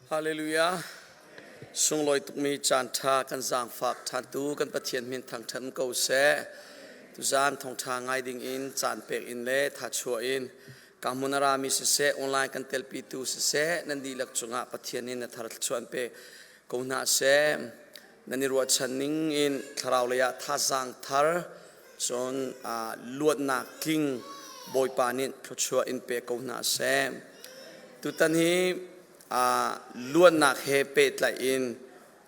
Hallelujah. Sunglawi tukmi caan ṭha kan zaangfak ṭhantu kan Pathian min thangṭhat ko seh. Tuzaan thawngṭha ngai ding in caan pek in le thachuah in ka hmun a rami siseh, online kan telpitu siseh, nan dihlak cungah Pathian in na thar thluachuah pe ko hna seh. Nan i ruahchan ning in thlarau lei ah thazaang thar cun luatnak tling Bawipa nih thluachuah in pe ko hna seh. Tutan hi luatnak he pehtlaih in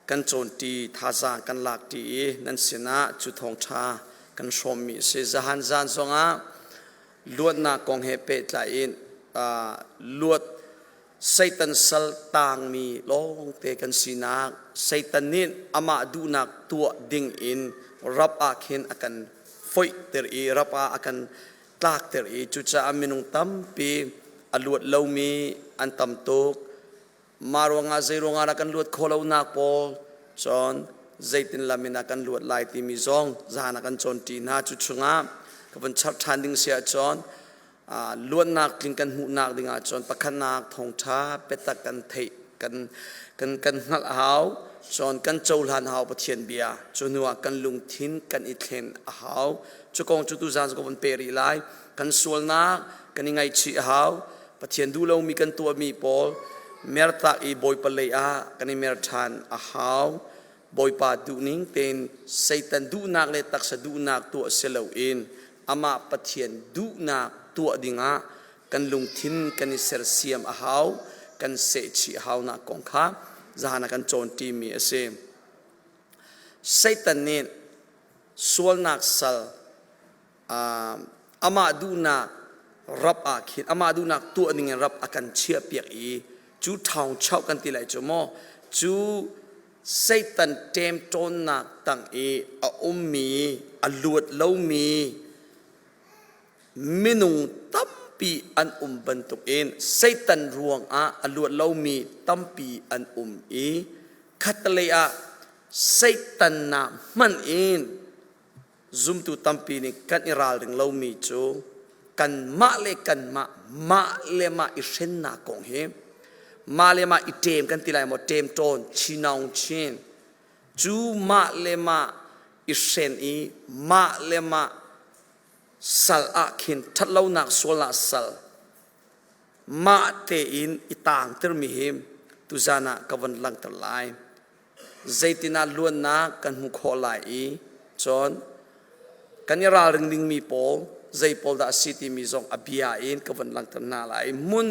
kan cawnṭi thazaang kan lakṭi i nan sinah cu thawngṭha kan hrawmmi a si. Zahan zan zongah luatnak kong he pehtlai in luat Satan sal tangmi lawngte kan sinak Satan nih amah duhnak tuah ding in rap ah khin a kan foihter i rap ah a kan tlakter i cucaah minung tampi a luat lomi an tam tuk. Mah ruangah zei ruangah dah kan luat khawh lonak pawl cun zeitin lam in ah kan luat lai timi zong zan ah kan cawnṭi hna. Cu chungah ka vun char ṭhan ding si ahcun luatnak tling kan hmuhnak ding ahcun pakhatnak thawngṭha biatak kan theih kan kan kan hngalh a hau. Cun kan cohlan a hau Pathian bia. Cu hnu ah kan lungthin kan i thlen a hau. Cu kong cu tuzaan cu ka vun pe rih lai. Kan sualnak kan i ngaihchih a hau. Pathian duh lomi kan tuahmi pawl mertak i Bawipa lei ah kan i mer ṭhan a hau. Bawipa duhning tein Satan duhnak le taksa duhnak tuah si loin amah Pathian duhnak tuah dingah kan lungthin kan i sersiam a hau, kan sehchih a haunak kong kha zahan ah kan cawnṭimi a si. Satan nih sualnak sal amah duhnak rap ah khin amah duhnak tuah ding in rap a kan chiahpiak i cu ṭhawng chauh kan ti lai cu maw cu Satan ṭemṭawnnak tang i a ummi a luat lomi minung tampi an um bantukin Satan ruangah a luat lomi tampi an um i khattelei ah Satan nak hmanh in Zumtu tampi nih kan i ralring lomi cu kanmah le kanmah mah le mah i hrennak kong hi mah le mah i ṭem kan ti lai maw ṭemṭawn chinaung chin cu mah le mah i hren i mah le mah sal ah khin ṭhatlonak sualnak sal mah tein i taangtermi hi tuzan ah ka von langhter lai. Zeitin ah luannak kan hmu khawh lai i cun kan i ralring dingmi pawl zei pawl dah a si timi zong a bia in ka von langhter hna lai. Hmun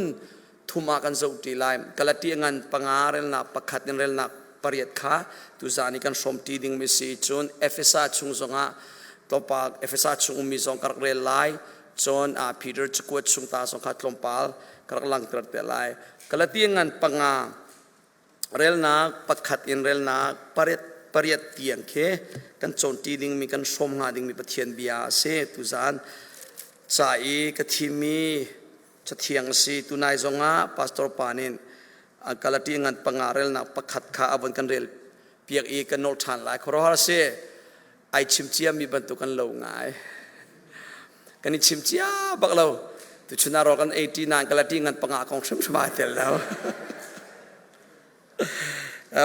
thum ah kan zohṭi lai. Galati ngan panga relnak pakhat in relnak pariat kha tuzan i kan hrawmṭi dingmi si. Cun Efesa chung zongah tlawmpal Efesa chung ummi zong ka rak rel lai. Cun Peter cakuat chung ta zong kha tlawmpal ka rak langhter te lai. Galati ngan panga relnak pakhat in relnak pariat pariat tiang khi kan cawnṭi dingmi kan hrawm hnga dingmi Pathian bia a si. Tuzaan ca i ka thimmi cathiang a si. Tunai zongah pastor pa nih Galati ngan panga relnak pakhat kha a von kan rel piak i kan nolh ṭhan lai. Khuaruahhar a si. Ai chim ciami bantuk kan lo ngai. Kan i chim cia bak lo. Tuchun ah rawl kan ei ṭi nain Galati ngan panga kong hrimhrim ai tel lo.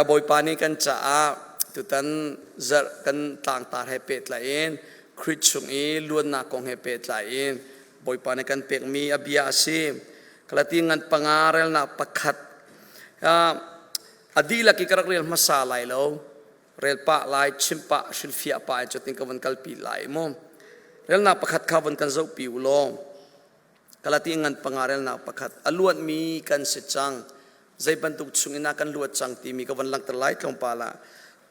Bawipa nih kan caah tutan zarh kan tlangtar he pehtlai in Khrih chung i luannak kong he pehtlai in Bawipa nih kan pekmi a bia a si. Galati ngan panga relnak pakhat a dihlak i ka rak rel hmasa lai lo. Rel pah lai, chim pah, hrilhfiah pah in cutin ka von kalpi lai mu. Relnak pakhat kha von kan zohpi u law. Galati ngan panga relnak pakhat a luatmi kan si cang. Zei bantuk chungin ah kan luat cang timi ka von langhter lai tlawmpal ah.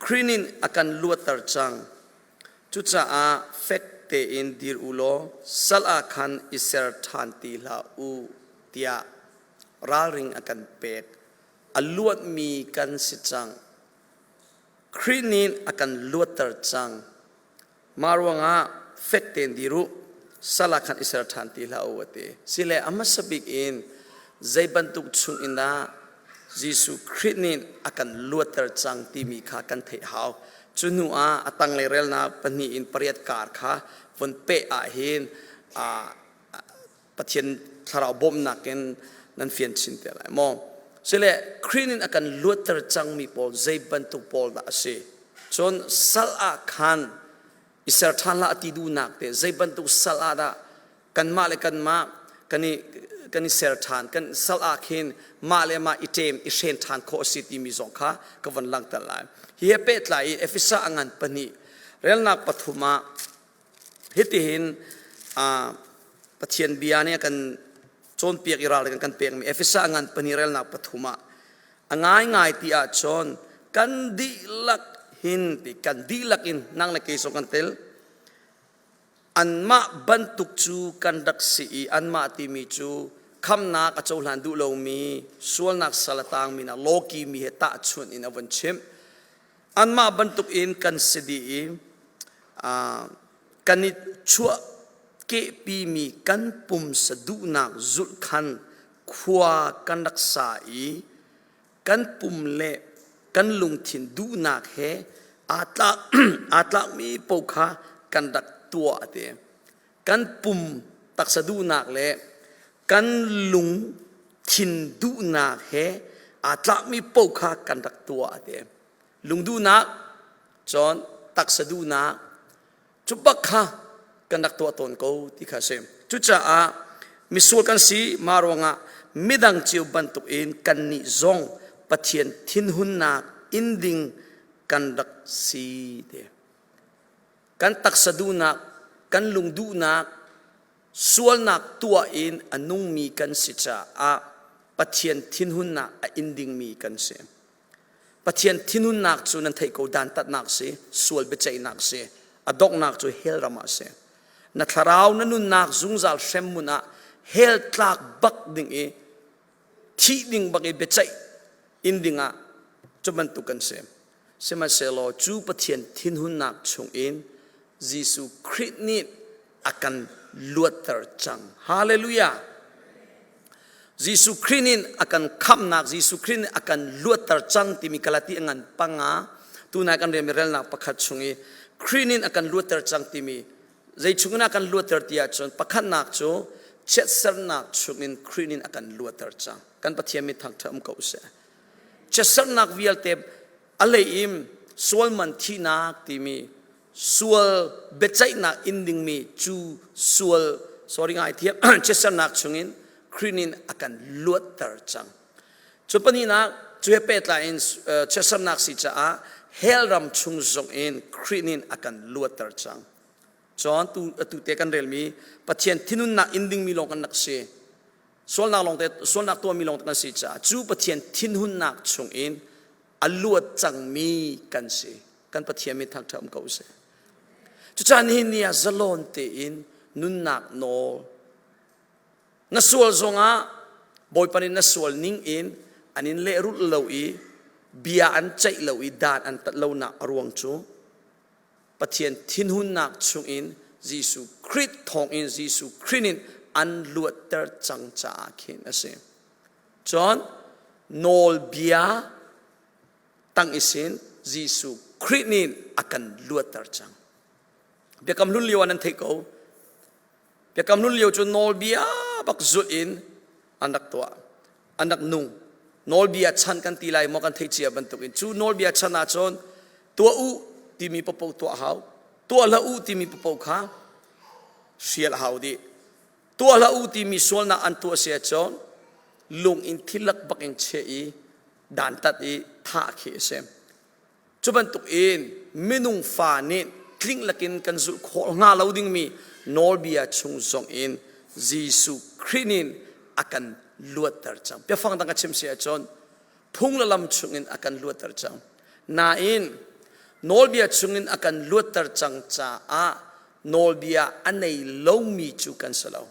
Khrih nih a kan luatter cang. Cucaah fek tein dir u law sal ah khan i ser ṭhan ti hlah u tiah ralring a kan pek. A luatmi kan si cang. Khrih nih a kan luatter cang. Mah ruangah fek tein dir u, sal ah khan i ser ṭhan ti hlah u a ti. Sile a hmasa bik in zei bantuk chung in dah Jesuh Khrih nih a kan luatter cang timi kha kan theih hau. Cu hnu ah a tanglei relnak pahnih in pariat kar kha vun peh ah hin Pathian thlarau bawmhnak in nan fian chin te lai maw? Sile Khrih in a kan luatter cangmi pawl zei bantuk pawl dah a si? Cun sal ah khan i ser ṭhan hlah a ti duhnak te zei bantuk sal ah dah kanmah le kanmah kan i kan i ser ṭhan, kan sal ah khin mah le mah i ṭem i hren ṭhan khawh a si timi zong kha ka von langhter lai. Hi he pehtlai i Efesa a ngan pahnih relnak pathum ah hitihin Pathian bia nih a kan cawnpiak i ral kan kan pekmi Efesa ngan pahnih relnak pathum ah a ngaingai ti ahcun kan dihlak hin ti kan dihlak in nang le kei zong kan tel. Anmah bantuk cu kan rak si i anmah timi cu khamnak a cohlan duh lomi sualnak sal a tangmi hna lawki mi he tahchunh in a vun chimh. Anmah bantuk in kan si dih i kan i chuah kehpimi kan pumsa duhnak zulh khan khua kan rak sa i kan pum le kan lungthin duhnak he aa tlak aa tlakmi paoh kha kan rak tuah ti. Kan pum taksa duhnak le kan lungthin duhnak he aa tlakmi paoh kha kan rak tuah ti. Lungduhnak cun taksa duhnak cu bak kha kan rak tuah tawn ko ti kha a si. Cucaah misual kan si mah ruangah midang cio bantukin kannih zong Pathian thinhunnak in ding kan rak si ti. Kan taksa duhnak, kan lung duhnak, sualnak tuah in a nungmi kan si caah Pathian thinhunnak a in dingmi kan si. Pathian thinhunnak cu nan theih ko dantatnak si, sual biaceihnak si, a donghnak cu hell ram ah si. Na thlarau na nunnak zungzal hremmun ah hell tlak bak ding i thih ding bak i biaceih in ding ah cu bantuk kan si. Sihmanhsehlaw cu Pathian thinhunnak chungin Jesuh Khrih nih a kan luatter cang. Hallelujah! Jesuh Khrih nih a kan khamhnak, Jesuh Khrih nih a kan luatter cang timi Galati a ngan panga tunai kan relmi relnak pakhat chung i Khrih nih a kan luatter cang timi zei chungin a kan luatter ti ahcun pakhatnak cu chiatsernak chungin Khrih nih a kan luatter cang. Kan Pathian min thangṭhat um ko seh. Chiatsernak vialte a leim sual man thihnak timi sual biaceihnak in dingmi cu sual sorry ngai thiam chiatsernak chungin Khrih nih a kan luatter cang. Cu pahnihnak cu he pehtlai in chiatsernak si caah hell ram chung zong in Khrih nih a kan luatter cang. Cun tu atu te kan relmi Pathian thinunnak in dingmi lawng kan rak si. Sualnak lawng te sualnak tuahmi lawng te kan si caah cu Pathian thinhunnak chung in a luat cangmi kan si. Kan Pathian min thangṭhat um ko seh. Cucaah nihin ni ah zalon tein nunnak nawl na sual zongah Bawipa nih na sual ning in an in lehrulh lo i bia an ceih lo i dan an tat lonak a ruang cu Pathian thinhunnak chungin Jesuh Khrih thawngin Jesuh Khrih nih an luatter cang caah khin a si. Cun nawlbia tang isin Jesuh Khrih nih a kan luatter cang. Biakam hlun lio ah nan theih ko. Biakam hlun lio cu nawlbia bak zulh in an rak tuah. An rak nung. Nawlbia chan kan ti lai maw kan theih cia bantukin cu nawlbia chan ahcun tuah u timi papo tuah hau. Tuah hlah u timi papo kha hrial hau dih. Tuah hlah u timi sualnak an tuah si ahcun lung in thilak bak in cheh i dantat i thah khi a si. Cu bantuk in minung fa nih tling lakin kan zulh khawh hnga lo dingmi nawlbia chung zong in Jesuh Khrih nih a kan luatter cang. Biafang dang ka chim si ahcun phung le lam chungin a kan luatter cang. Nain nawlbia chungin a kan luatter cang caah nawlbia a nei lomi cu kan si lo.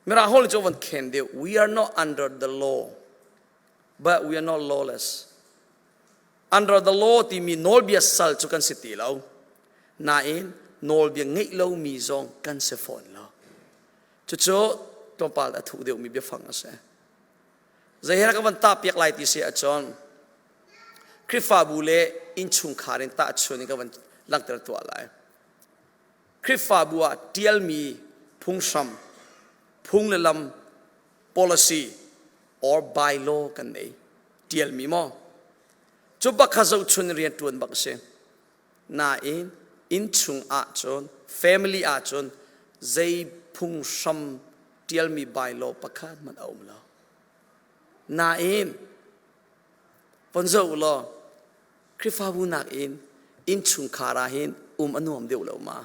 Mirang holh cu van khen deuh. We are not under the law, but we are not lawless. Under the law timi nawlbia sal cu kan si ti lo. Nain nawlbia ngeih lomi zong kan si fawn lo. Cucu tlawmpal a thuh deuhmi biafang a si. Zei he ka van tah piak lai ti si ahcun Khrihfabu le innchungkhar in tahchun in ka van langhter tuah lai. Khrihfabu ah ṭialmi phunghram, phung le lam, policy or bylaw kan nei. Ṭialmi maw? Cu bak kha zohchun rian ṭuan bak a si. Nain innchung ahcun family ahcun zei phunghram ṭialmi bylaw pakhat hmanh a um lo. Nain von zoh u law Khrihfabu nakin innchungkhar ah hin um a nuam deuh lo ma?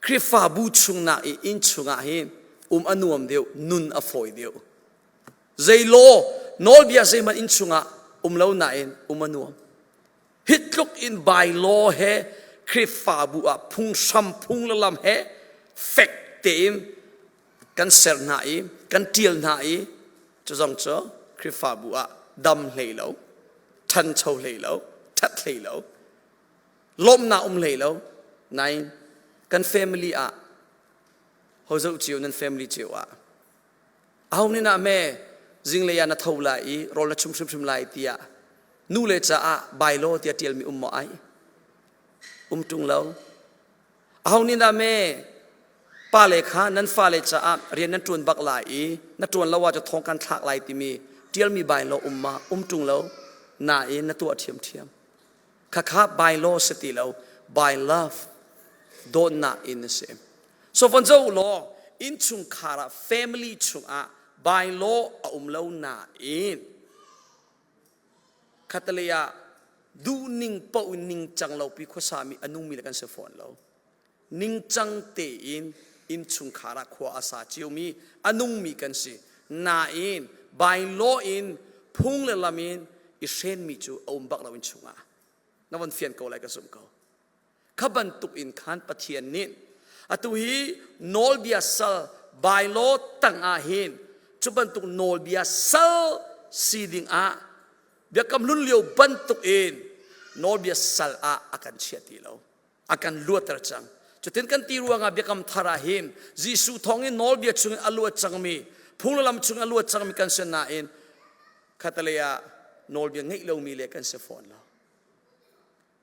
Khrihfabu chungnak i innchung ah hin um a nuam deuh, nun a fawi deuh. Zei law nawlbia zeihmanh innchung ah um lo nain um a nuam. Hi tluk in bylaw he Khrihfabu ah phunghram phung le lam he fek tein kan ser hna i kan ṭial hna i cu zong cu Khrihfabu ah dam hlei lo, ṭhancho hlei lo, ṭhat hlei lo, lawmhnak um hlei lo. Nain kan family ah ho zoh cio nan family cio ah aho nih nah me zinglei ah na tho lai i rawl na chum hrimhrim lai tiah nu le caah bylaw tiah ṭialmi um maw ai? Um ṭung lo. Aho nih dah me pale kha nan fale caah rian nan ṭuan bak lai i na ṭuan lo ahcun thong kan thlak lai timi ṭialmi bylaw um ma um ṭung lo nain na tuah ṭhiamṭhiam. Khakha bylaw si ti lo by love dawtnak in a si. So von zoh u law innchungkhar ah family chungah bylaw a um lo nain khatalei ah duhning paoh in ningcang lopi khuasami a nungmi le kan si fawn lo. Ningcang tein innchungkhar ah khua a sa ciomi a nungmi kan si. Nain by law in phung le lam in i hrenmi cu a um bak lo innchung ah. Na von fian ko lai ka zumh ko. Kha bantuk in khan Pathian nih atu hi nawlbia sal by law tang ah hin cu bantuk nawlbia sal si ding ah biakam hlun lio bantuk in nawlbia sal ah a kan chiah ti lo a kan luatter cang cutin kan ti ruangah biakam thar ah hin Jesuh thawng in nawlbia chungin a luat cangmi phung le lam chung a luat cangmi kan si nain khatalei ah nawlbia ngeih lomi le kan si fawn lo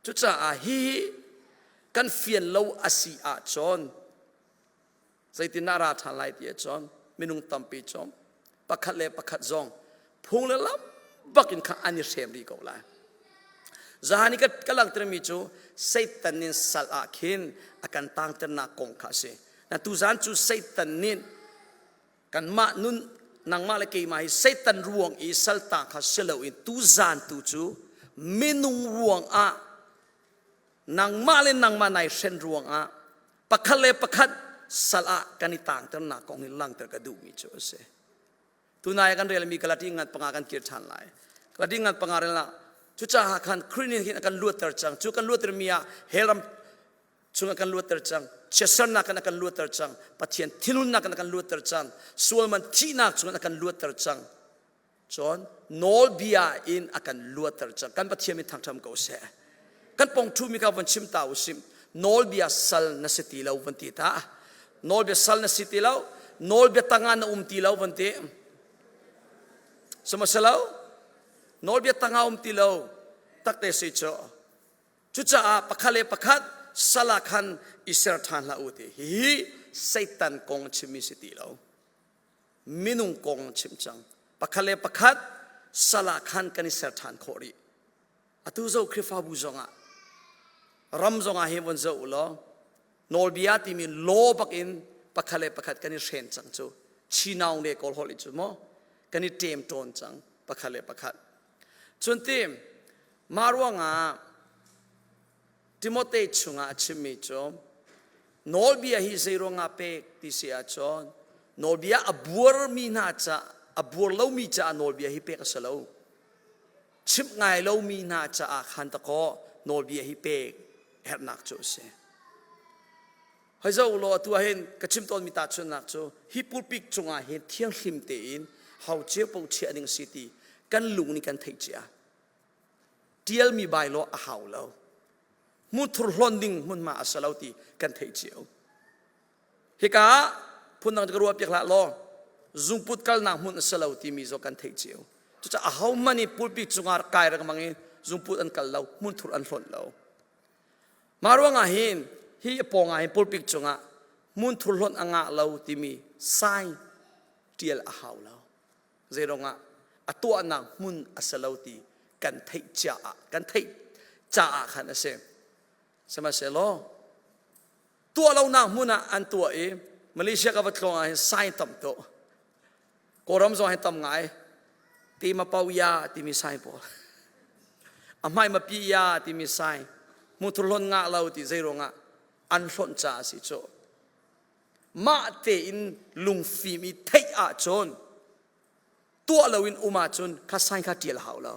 Cucaah hihi kan fian lo a si ahcun zeitindah ra ṭhan lai ti ahcun minung tampi cu pakhat le pakhat zong phung le lam bak in kha an i hrem rih ko lai. Zahan i ka langhtermi cu Satan in sal ah khin a kan tangternak kong kha a si. Na tuzan cu Satan nih kanmah nun nangmah le keimah hi Satan ruang i salta kha si loin tuzan tu cu minung ruangah nangmah le nangmah nai hren ruangah pakhat le pakhat sal ah kan i tangternak kong hi langter ka duhmi cu a si. Tunai kan relmi Galati ngan panga kan kir ṭhan lai. Galati ngan panga rel ah cucaah khan Khrih nih hin a kan luatter cang. Cu kan luattermi ah hell ram chung a kan luatter cang chiatsernak in a kan luatter cang pathian thinhunnak in a kan luatter cang sualman thihnak chung in a kan luatter cang cun nawlbia in a kan luatter cang kan pathian min thangṭham ko seh kan pong ṭhumi kha von chim ta usih nawlbia sal na si ti lo von ti ta nawlbia sal na si ti lo nawlbia tangah na um ti lo von ti sihmanhsehlaw nawlbia tangah um ti lo takte si cu Cucaah pakhat le pakhat sal ah khan i ser ṭhan hlah u ti hihi Satan kong chimmi si ti lo. Minung kong chim cang. Pakhat le pakhat sal ah khan kan i ser ṭhan khawh rih. Atu zoh Khrihfabu zongah ram zongah hi von zoh u law nawlbia timi law bak in pakhat le pakhat kan i hren cang cu chinaung le kawl holh i cu maw kan i ṭem ṭawn cang pakhat le pakhat Cun ti mah ruangah Timote chungah a chimmi cu nawlbia hi zei ruangah pek ti si ahcun nawlbia a buarmi hna ca a buar lomi caah nawlbia hi pek a si lo. Chimh ngai lomi hna caah khan takaw nawlbia hi pek herhnak cu a si. Hoi zoh law atu ah hin ka chim tawnmi tahchunhnak cu hi pulpit cungah hin thianghlim tein hau cio paoh chiah ding si ti kan lung nih kan theih cia. Tialmi bylaw a hau lo. Hmuthur hlawn ding hmunhma a si lo ti kan theih cio. Hika ah phundang ka ruah piak hlah law zungput kalnak hmun a si lo timi zong kan theih cio. Cucaah ahohmanh nih pulpit cungah kai rengmang i zungput an kal lo, hmunthur an hlonh lo. Mah ruangah hin hi a pawngah hin pulpit cungah hmunthur hlonh a ngah lo timi sign ṭial a hau lo. Zei ruangah? A tuahnak hmun a si lo ti kan theih caah kan theih caah khan a si. Sihmanhsehlaw tuah lonak hmun ah an tuah i Malaysia ka va tlawng ah hin sign tam tuk. Kawlram zong hi tam ngai. Ti ma pau ya timi sign pawl. A hmai ma pi ya timi sign. Muthur hlon ngah lo ti zei ruangah an hlonh caah a si cu. Mah tein lungfim i theih ahcun tuah loin um ahcun kha sign kha ṭial hau lo.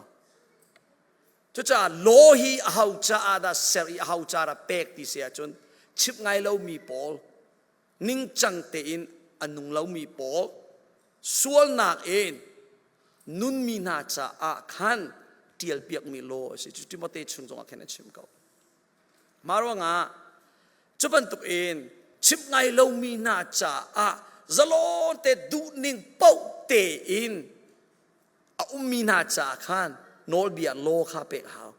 Cucaah law hi a ho caah dah ser i a ho caah dah pek ti si ahcun chimh ngai lomi pawl ningcang tein a nung lomi pawl sualnak in nunmi hna caah khan ṭialpiakmi law a si. Cu Timote chung zongah khin a chim ko. Mah ruangah cu bantuk in chimh ngai lomi hna caah zalon te duhning paoh tein a ummi hna caah khan nawlbia law kha pek a hau.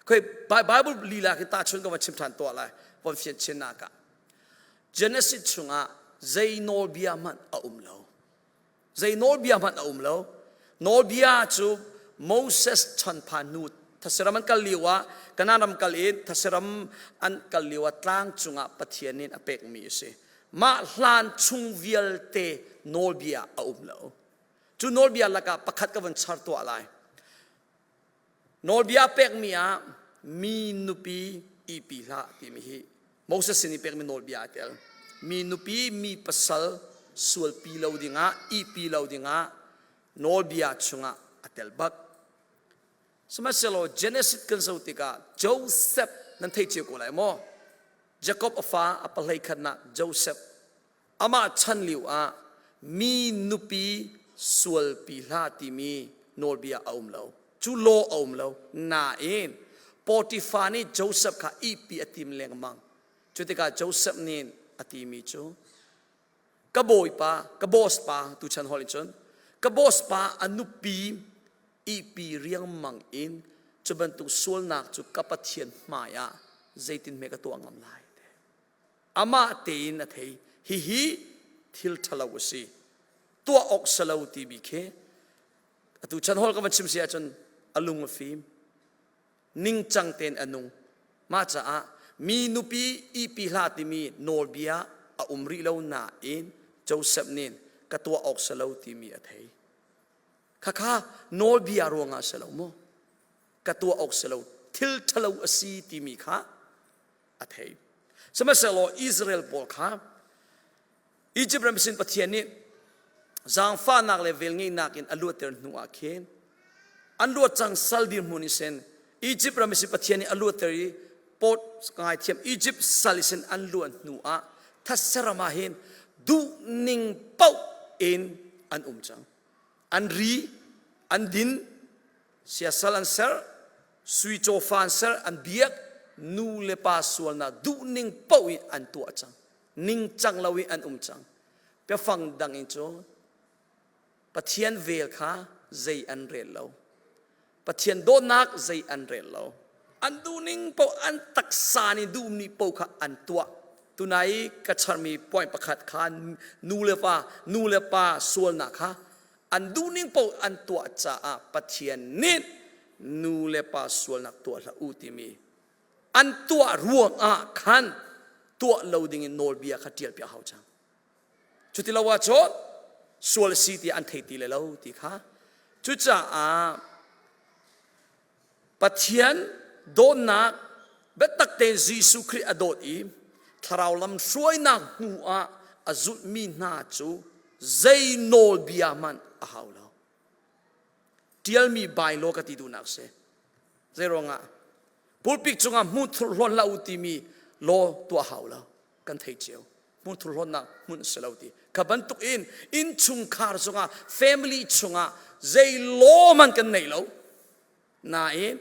Khoi Bible lila khi tahchun ka va chim ṭhan tuah lai von fian chinnak ah. Genesis chungah zei nawlbia hmanh a um lo. Zei nawlbia hmanh a um lo. Nawlbia cu Moses chan phan hnu thaseram an kal lio ah Kanaan ram kal in thaseram an kal lio ah tlang cungah Pathian in a pekmi a si. Mah hlan chung vialte nawlbia a um lo. Cu nawlbia lakah pakhat ka von char tuah lai. Nawlbia pekmi ah mi nupi ihpi hlah timi hi Moses sin i pekmi nawlbia aa tel. Mi nupi, mi pasal sualpi lo dingah, ihpi lo dingah nawlbia chungah a tel bak. Sihmanhsehlaw Genesis kan zoh tikah Joseph nan thei cio ko lai maw? Jacob a fa a pahlei khatnak Joseph Amah chan lio ah mi nupi sualpi hlah timi nawlbia a um lo. Cu law a um lo. Nain Potiphar nih Joseph kha ihpi a tim lengmang. Cu tikah Joseph nih a timi cu ka bawipa, ka boss pa tuchan holh in cun ka boss pa a nupi ihpi riangmang in cu bantuk sualnak cu ka Pathian hmai ah zeitin hme ka tuah ngam lai. Amah tein a thei. Hihi thil ṭhalo a si. Tuah awk si lo timi khi atu chan hol ka van chim si ahcun a lung a fim. Ningcang tein a nung. Mah caah mi nupi ihpi hlah timi nawlbia a um rih lo nain Joseph nih ka tuah awk si lo timi a thei. Khakha nawlbia ruangah si lo maw? Ka tuah awk si lo, thil ṭhalo a si timi kha a thei. Sihmanhsehlaw Israel pawl kha Egypt ram sin Pathian nih zaangfahnak le velngeihnak in a luatter hnu ah khin an luat cang sal dirhmun in sin Egypt ram sin Pathian nih a luatter i pot ngaithiam Egypt sal sin an luat hnu ah thatse ram ah hin duhning paoh in an um cang an ri an din siasal an ser sui cawfa an ser an biak nu le pa sualnak duhning paoh in an tuah cang ningcang lo in an um cang biafang dang in cu Pathian vel kha zei an rel lo Pathian dawtnak zei an rel lo an duhning paoh an taksa nih duhmi paoh kha an tuah tunai ka charmi point pakhat kha nu le pa nu le pa sualnak kha an duhning paoh an tuah caah Pathian nih nu le pa sualnak tuah hlah u timi an tuah ruangah khan tuah lo dingin nawlbia kha ṭial piak hau cang. Cuti lo ahcun sual si ti an thei ti le lo ti kha cucaah Pathian dawtnak biatak tein Jesuh Khrih a dawt i thlarau lam hruainak hnu ah a zulhmi hna cu zei nawlbia hmanh a hau lo. Ṭialmi bylaw ka ti duhnak si. Zei ruangah? Pulpit cungah hmuthur hlawn hlah u timi law tuah hau lo. Kan thei cio. Hmuthur hlawnnak hmun si lo ti. Kha bantuk in innchungkhar zongah family chungah zei law man kan nei lo. Nain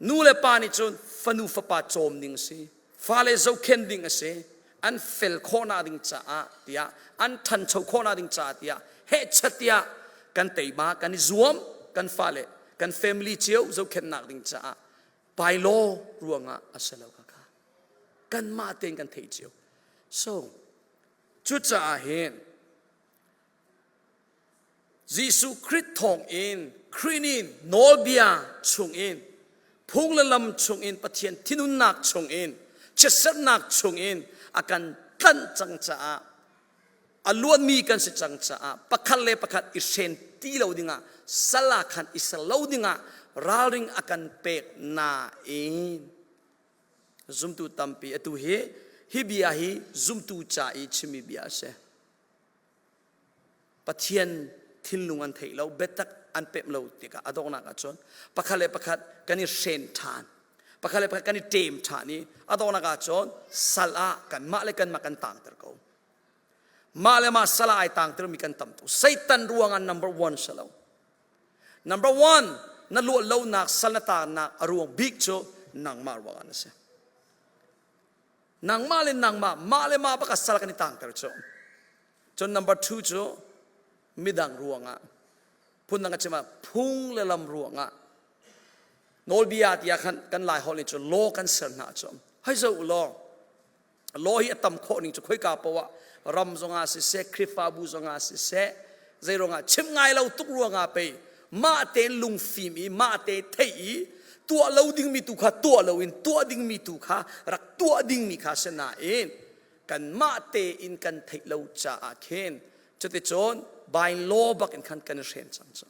nu le pa nih cun fanu fapa cawm ding a si, fale zohkhenh ding a si, an fel khawhnak ding caah tiah an ṭhancho khawhnak ding caah tiah hehchat tiah kan teima kan i zuam kan fale kan family cio zohkhenhnak ding caah bylaw ruangah a si lo kha kanmah tein kan theih cio so cucaah hin. Jesuh Khrih thawng in Khrih nih nawlbia chungin phung le lam chungin Pathian thinhunnak chungin chiatserhnak chungin a kan tlanh cang caah a luanmi kan si cang caah pakhat le pakhat i hren ti lo dingah sal ah khan i ser lo dingah ralring a kan pek nain zumtu tampi atu hi hi bia hi zumtu ca i chimmi bia a si. Pathian thinlung an theih lo biatak an pemh lo tikah a donghnak ahcun pakhat le pakhat kan i hren ṭhan pakhat le pakhat kan i ṭem ṭhan i a donghnak ahcun sal ah kanmah le kanmah kan tangter ko mah le mah sal ah ai tangtermi kan tam tuk Satan ruangah number one si lo number one na luat lonak sal na taannak a ruang bik cu nangmah ruangah na si Nangmah le nangmah mah le mah bak a sal kan i tangter cu. Cun number two cu midang ruangah phundang a chim ah phung le lam ruangah nawlbia tiah khan kan lai holh nih cu law kan ser hna cu hei zo u law law hi a tam khawh ning cu khoika poah ram zongah siseh Khrihfabu zongah siseh zei ruangah chim ngai lo tuk ruangah pei mah te lungfim i mah te theih i tuah lo dingmi tu kha tuah loin tuah dingmi tu kha rak tuah dingmi kha si nain kanmah tein kan theih lo caah khin cuticun by law bak in khan kan i hren cang cu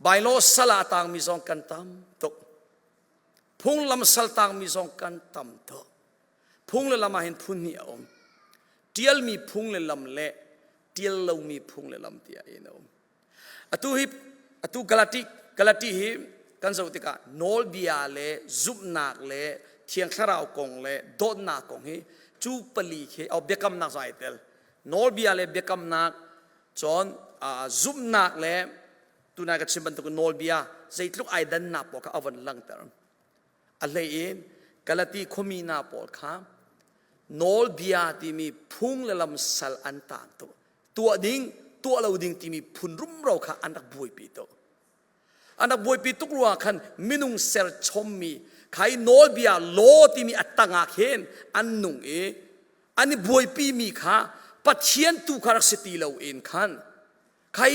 by law sal ah tangmi zong kan tam tuk phunglam sal tangmi zong kan tam tuk Phung le lam ah hin phun hnih a um. Ṭialmi phung le lam le ṭial lomi phung le lam tiah in a um. Atu hi atu Galati Galati hi kan zoh tikah nawlbia le zumhnak le Thiang Thlarau kong le dawtnak kong hi cu pali khi oh, biakamnak zong ai tel. Nawlbia le biakamnak cun zumhnak le tunai ka chim bantuk nawlbia zeitluk ai dannak pawl kha a von langhter. A hleiin Galati khuami hna pawl kha nawlbia timi phung le lam sal an taang tuk. Tuah ding, tuah lo ding timi phun rumro kha an rak buaipi tuk. An rak buaipi tuk ruangah khan minung ser chommi khai nawlbia law timi a tangah khin an nung i an i buaipimi kha Pathian tu kha rak si ti loin khan khai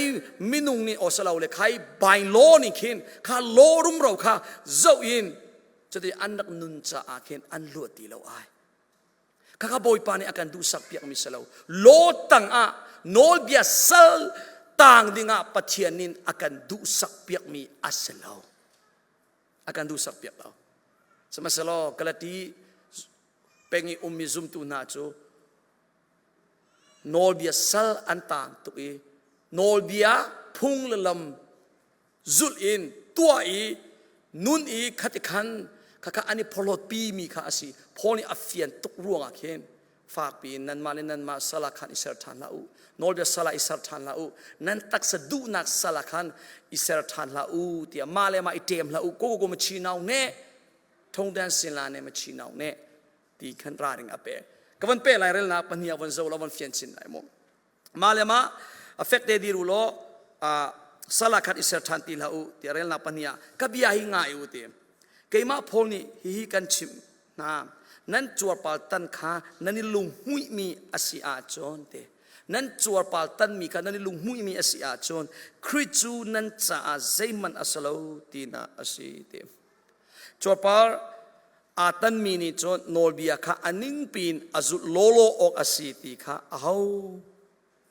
minung nih osalo le khai by law nih khin kha law rumro kha zoh in cuti an rak nun caah khin an luat ti lo ai khakha bawipa nih a kan duhsak piak mi si lo law tang ah nawlbia sal tang dingah pathian nin a kan duhsak piak mi a si lo a kan duhsak piak lo sihmanhsehlaw Galati peng i ummi zumtu hna cu Nawlbia sal an taang tuk i nawlbia phung le lam zulh in tuah i nun i khati khan khakha an i phorhlawtpi mi kha a si. Paul nih a fian tuk ruangah khin fakpi in nanmah le nanmah sal ah khan i ser ṭhan hlah u. Nawlbia sal ah i ser ṭhan hlah u. Nan taksa duhnak sal ah khan i ser ṭhan hlah u tiah mah le mah i ṭem hlah u. Ko ko ma chi nau ne thongdan sin la ne ma chi nau ne ti khan ralring a pek ka van pe lai relnak pahnih ah van zo la van fian chin lai mu mah le mah a fek te dir u law sala khat i ser ṭhan ti hlah u ti relnak pahnih ah ka bia hi ngai u ti keimah Paul nih hihi kan chimh hna nan cuarpal tan kha nan i lunghmuihmi a si ahcun te nan cuarpal tanmi kha nan i lunghmuihmi a si ahcun Khrih cu nan caah zeihmanh a si lo tinak a si ti Cuarpar aa tanmi nih cun nawlbia kha a ningpi in a zulh lawlaw awk a si ti kha aho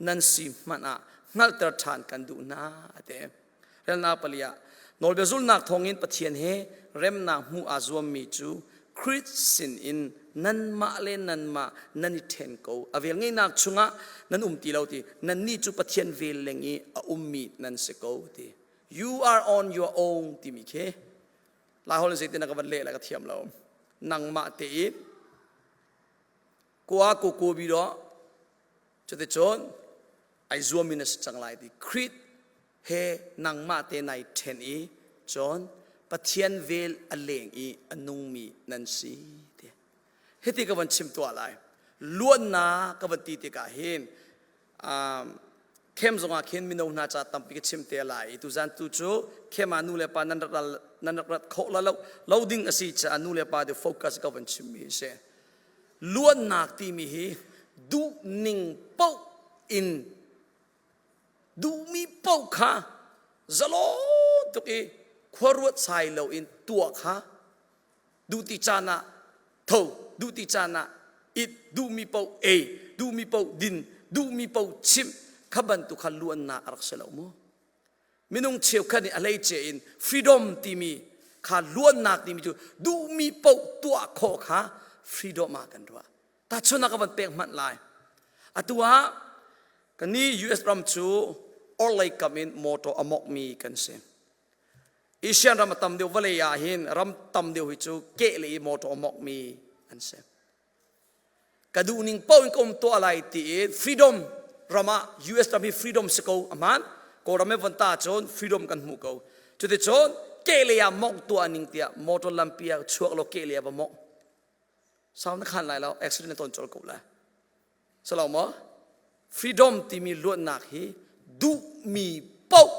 nan si hmanh ah hngalhter ṭhan kan duh hna a ti. Relnak pali ah nawlbia zulhnak thawngin Pathian he remnak hmuh aa zuammi cu Khrih sinin nanmah le nanmah nan i ṭhen ko. A velngeihnak chungah nan um ti lo ti. Nannih cu Pathian vel leng i a ummi nan si ko ti. You are on your own timi khi Laiholh in zeitin ka van leh lai ka thiam lo. Nangmah te in kua ku ku bi do cuticun ai zuam in a si cang lai ti Khrih he nangmah te nai then i cun Pathian vel a leng i a nungmi nan si ti hiti ka van chim tuah lai luannak ka van ti tikah hin khem zongah khin mino hna ca tampi ka chim te lai i tuzan tu cu khem ah nu le pa nan rak nan rak rat khawh la lo lo ding a si caah nu le pa tu focus ka van chimmi a si luannak timi hi duh ning paoh in. Duhmi paoh kha zalon tuk i khuaruat sai loin tuah kha duh ti caan ah tho, duh ti caan ah it, duhmi paoh ei, duhmi paoh din, duhmi paoh chimh kha bantuk kha luannak a rak si lo mu. Minung cheukhat nih a hleice in freedom timi kha luannak timi cu duhmi paoh tuah khawh kha freedom ah kan ruah. Tahchunhnak ka van pek hmanh lai. Atu ah kannih US ram cu orhlei kam in motor a mawkmi kan si. Asian ram a tam deuh vawlei ah hin ram tam deuh hi cu keh le i motor a mawkmi an si. Ka duh ning paoh in ka um tuah lai ti i freedom ram ah US ram hi freedom si ko a hmaan. Kawlram he von ta cun freedom kan hmu ko. Cuticun keh lei ah mawngh tuah ning tiah motor lampi ah chuak law keh lei ah va mawngh. Sau na khan lai lo, accident na ton colh ko lai. Salo maw? Freedom timi luatnak hi duhmi paoh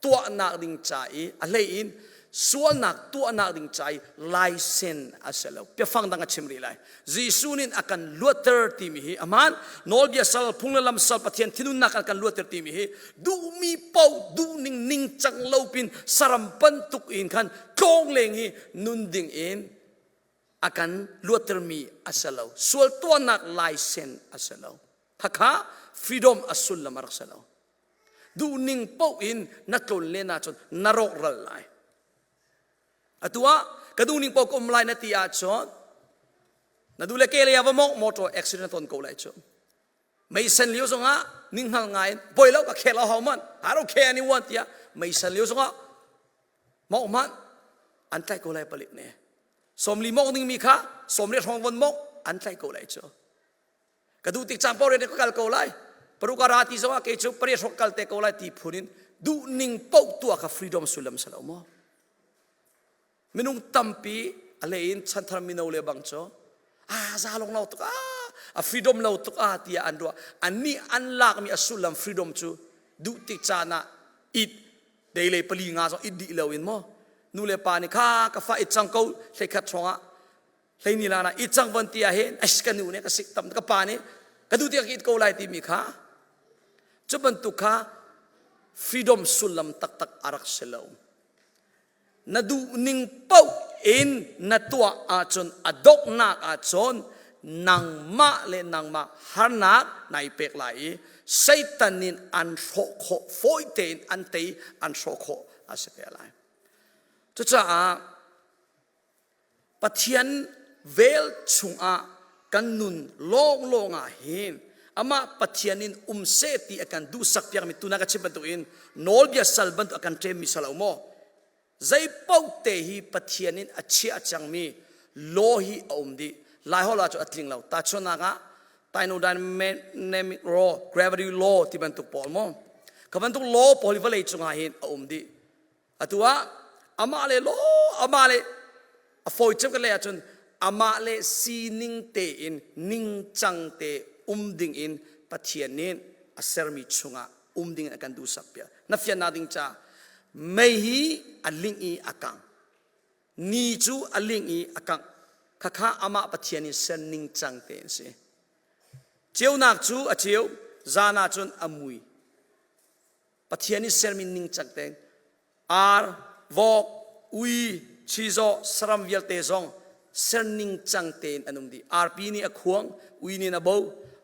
tuahnak ding ca i a hlei in sualnak tuahnak ding ca i license a si lo. Biafang dang a chim rih lai. Jesuh nih a kan luatter timi hi aman nawlbia sal phung le lam sal Pathian thinunnak a kan luatter timi hi duhmi paoh duhning ningcang lo pin saram bantuk in khan tlawng leng hi nun ding in a kan luattermi a si lo. Sual tuahnak license a si lo. Khakha freedom a sullam a rak si lo. Duhning paoh in na tlon len ahcun na rawkral lai. Atu ah ka duhning paoh ka um lai na ti ahcun na duh le ke lei ah va mawngh motor accident ton ko lai cu. Meisen lio zongah ninghngal ngai in poi lo ka khel ho man I don't care anyone tiah meisen lio zongah mawngh hmanh an tlaih ko lai palik nih. 40 mawngh dingmi kha 30 hrawng von mawngh an tlaih ko lai cu. Ka duh tik caan paoh rian ka kal ko lai. Paruk a ra ti zongah kei cu pariat hrawng kal te ko lai ti phun in duh ning paoh tuah kha freedom sullam si lo maw? Minung tampi a hlei in chanthar mino le bang cu a za long lo tuk ah a freedom lo tuk ah tiah an ruah. Annih an lakmi a sullam freedom cu duh tik caan ah it dei le pali nga zong it dih lo in maw nu le pa nih kha ka fa it cang ko hleikhat hrawng ah hleini la na it cang von ti ah hin ais ka nu nih ka sik tam ka pa nih ka duh tiah ka it ko lai timi kha cu bantuk kha freedom sullam taktak a rak si lo. Na duhning paoh in na tuah ahcun a donghnak ahcun nangmah le nangmah harnak nai pek lai i Satan nih an hrawh khawh fawi tein an tei an hrawh khawh a si te lai. Cucaah Pathian vel chungah kan nun lawnglawng ah hin amah Pathian in um seh ti a kan duhsak piakmi tuna ka chim bantukin nawlbia sal bantuk a kan ṭemmi sal lo maw? Zei paoh te hi Pathian in a chiah cangmi law hi a um dih. Laiholh ah cu a tling lo. Tahchunhnak ah thermodynamic law, gravity law ti bantuk pawl maw? Kha bantuk law pawl hi vawlei cungah hin a um dih. Atu ah amah le law amah le a fawi cem kan lei ahcun amah le sining tein ningcang te um ding in Pathian nih a sermi chungah um ding in a kan duhsak piak. Na fiannak ding ca mei hi a ling i a kang. Ni cu a ling i a kangh. Khakha amah Pathian in ser ningcang te in si. Ceunak cu a ceu, zan ahcun a mui. Pathian i sermi ningcang tein ar, vok, ui, chizawh, saram vialte zong ser ningcang tein an um dih. Arpi nih a khuang, ui nih a bo.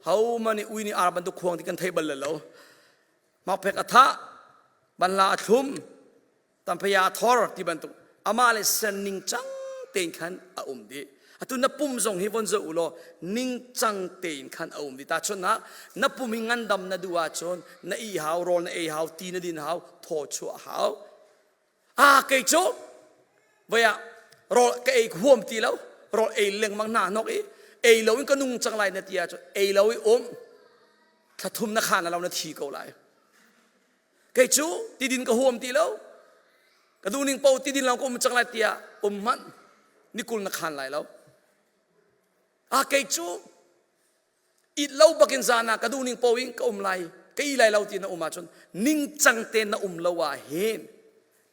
Hohmanh nih ui nih ar bantuk khuang ti kan thei bal lo. Makphek a thah, banhla a thlum, tamphaya a thor ti bantuk amah le ser ningcang tein khan a um dih. Atu na pum zong hi von zoh u law ningcang tein khan a um dih. Tahchunhnak na pum hi ngandam na duh ahcun na ih hau, rawl na ei hau, ti na din hau, thaw chuah hau. Ah kei cu voi ah rawl ka ei huam ti lo, rawl ei lengmang hna hnok i ei lo in ka nung cang lai na ti ahcun ei lo i um thla thum na khan lo na thi ko lai. Kei cu tidin ka huam ti lo. Ka duhning paoh tidin lawng ka um cang lai tiah um hmanh nikul na khan lai lo. Ah kei cu it lo bakin zan ah ka duhning paoh in ka um lai, ka i lai lo ti na um ahcun ningcang te na um lo ah hin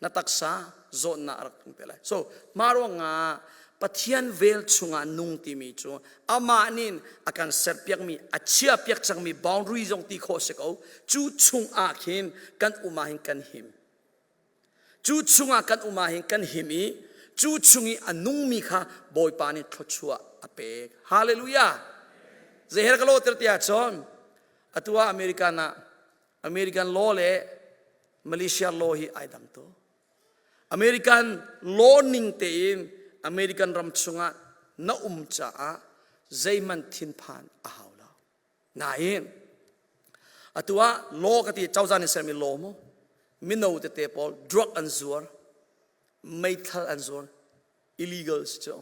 na taksa zawtnak a rak tlung te lai. So mah ruangah Pathian vel chungah nung timi cu amah nih a kan serpiakmi a chiahpiak cangmi boundary zong ti khawh si ko. Cu chungah khin kan um ah hin kan him. Cu chungah kan um ah hin kan him i cu chung i a nungmi kha Bawipa nih thluachuah a pek. Hallelujah! Zei he ka lawter tiah cun atu ah American ah American law le Malaysia law hi ai dang to. American law ning tein American ram chungah na um caah zeihmanh thinphan a hau lo. Nain atu ah law ka ti cozah nih sermi law mu mino tete pawl drug an zuar, meithal an zuar, illegal si cu.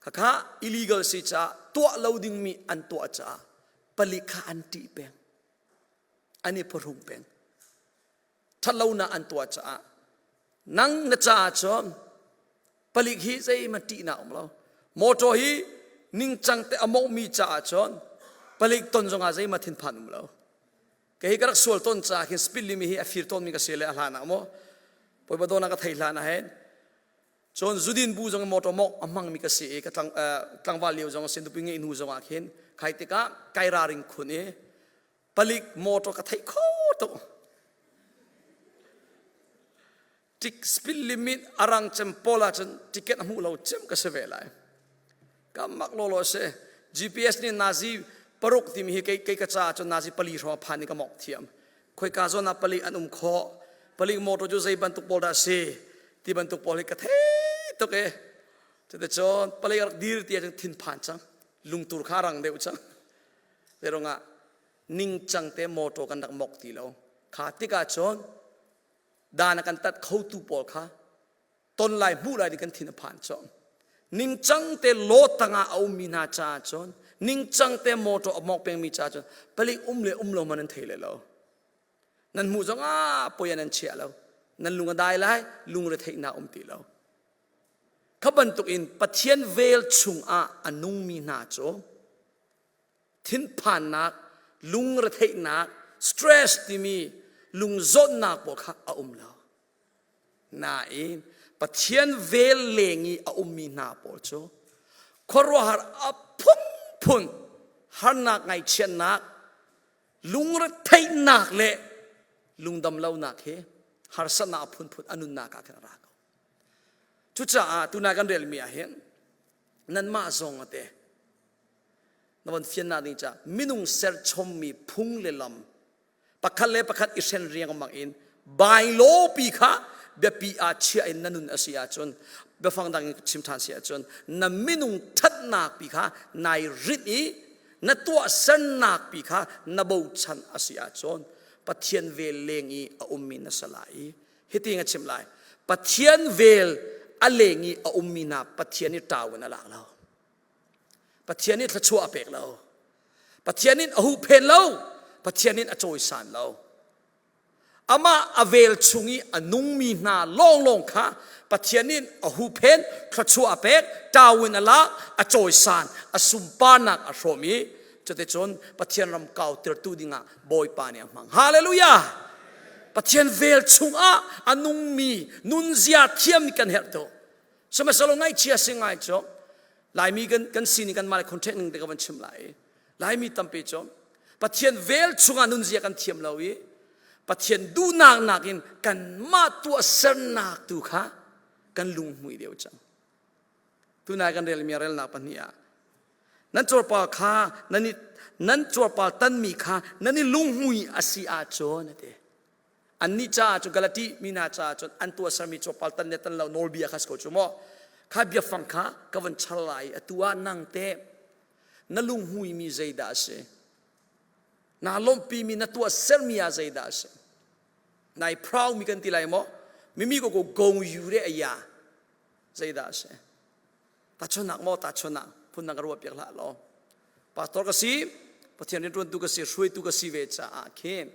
Khakha illegal si caah tuah lo dingmi an tuah caah palik kha an ṭih peng. An i phuhrung peng. Ṭhatlonak an tuah caah nang na caah cun palik hi zeihmanh ṭihnak um lo. Motor hi ningcang te a mawhmi caah cun palik ton zongah zeihmanh thinphan um lo. Kei hi ka rak sual tawn caah khin speed limit hi a fir tawnmi ka si le a hlan ah maw Bawipa dawtnak ka thei hlan ah hin cun zudin bu zong motor mawk a hmangmi ka si i ka tlang, tlangval lio zong a si nupi ngeih hnu zong ah khin khai tikah kai raring khun i palik motor ka theih kho tuk tik speed limit arang cem pawl ahcun ticket a hmuh lo cem ka si ve lai ka mak lawlaw si GPS nih nazi paruk timi hi kei kei ka caah cun nazi pali hrawng phan i ka mok thiam khoika zawn ah palik an um khawh palik motor cu zei bantuk pawl dah si ti bantuk pawl hi ka thei tuk e cuticun palik rak dir ti ahcun thinphan cang lungtur kha rang deuh cang Zeirungah ningcang te motor kan rak mok ti lo. Kha tikah cun dan a kan tat khotu pawl kha ton lai hmuh lai ding kan thin a phan cawm. Ningcang te law tangah a ummi hna caah cun ningcang te motor a mok pengmi caah cun palik um le um lo man an thei le lo. Nan hmuh zong ah poi an chia lo. Nan lung a dai lai, lungre theihnak um ti lo. Kha bantuk in Pathian vel chungah a nungmi hna cu thinphannak, lungretheihnak, stress timi lungzawtnak pawl kha a um lo. Nain Pathian vel leng i a ummi hna pawl cu khuaruahhar a phunphun harnak ngaihchiatnak, lungretheihnak le lungdamlonak hi harsatnak a phunphun a nunnak ah khan a ra ko. Cucaah tunai kan relmi ah hin nanmah zong a te na von fiannak ding ca minung serchommi phung le lam pakhat le pakhat i hren riangmang in bailawpi kha biapi ah chia in na nun a si ahcun biafang dang in chim ṭhan si ahcun na minung ṭhatnak pi kha nai rinh i na tuahsernak pi kha na bochan a si ahcun Pathian vel leng i a ummi na si lai i hiti a chim lai Pathian vel a leng i a ummi hna Pathian i ṭau in a lak lo Pathian nih thluachuah a pek lo. Pathian in a huhphen lo. Pathian in a cawisan lo. Amah a vel chung i a nungmi hna lawnglawng kha Pathian in a huhphen, thluachuah a pek, ṭau in a lak, a cawisan, a sunparnak a hrawm i cuticun Pathian ram kautertu dingah Bawipa nih a hmang. Hallelujah! Pathian vel chungah a nungmi nunzia thiam kan herh tuk. Sihmanhsehlaw ngaihchia si ngai cu Laimi kan kan sining kan mah le contract ning te ka van chim lai. Laimi tampi cu Pathian vel chungah nunzia kan thiam lo i Pathian duhnak nakin kanmah tuahsernak tu kha kan lunghmui deuh cang. Tunai kan relmi relnak pahnih ah nan cuarpar kha nan i nan cuarpar tanmi kha nan i lunghmui a si ahcun a ti. Annih caah cun Galati mi hna caah cun an tuahsermi cawpal tan le tan lo nawlbia kha si ko cu maw? Kha biafang kha ka van char lai i atu ah nang teh na lunghmuimi zeidah a si? Naa lawmhpimi na tuahsermi ah zeidah a si? Nai proudmi kan ti lai maw? Mimi ko ko gong yu re aya zeidah a si? Tahchunhnak maw tahchunhnak phundang ka ruah piak hlah law. Pastor ka si, Pathian rianṭuantu ka si, hruaitu ka si ve caah khin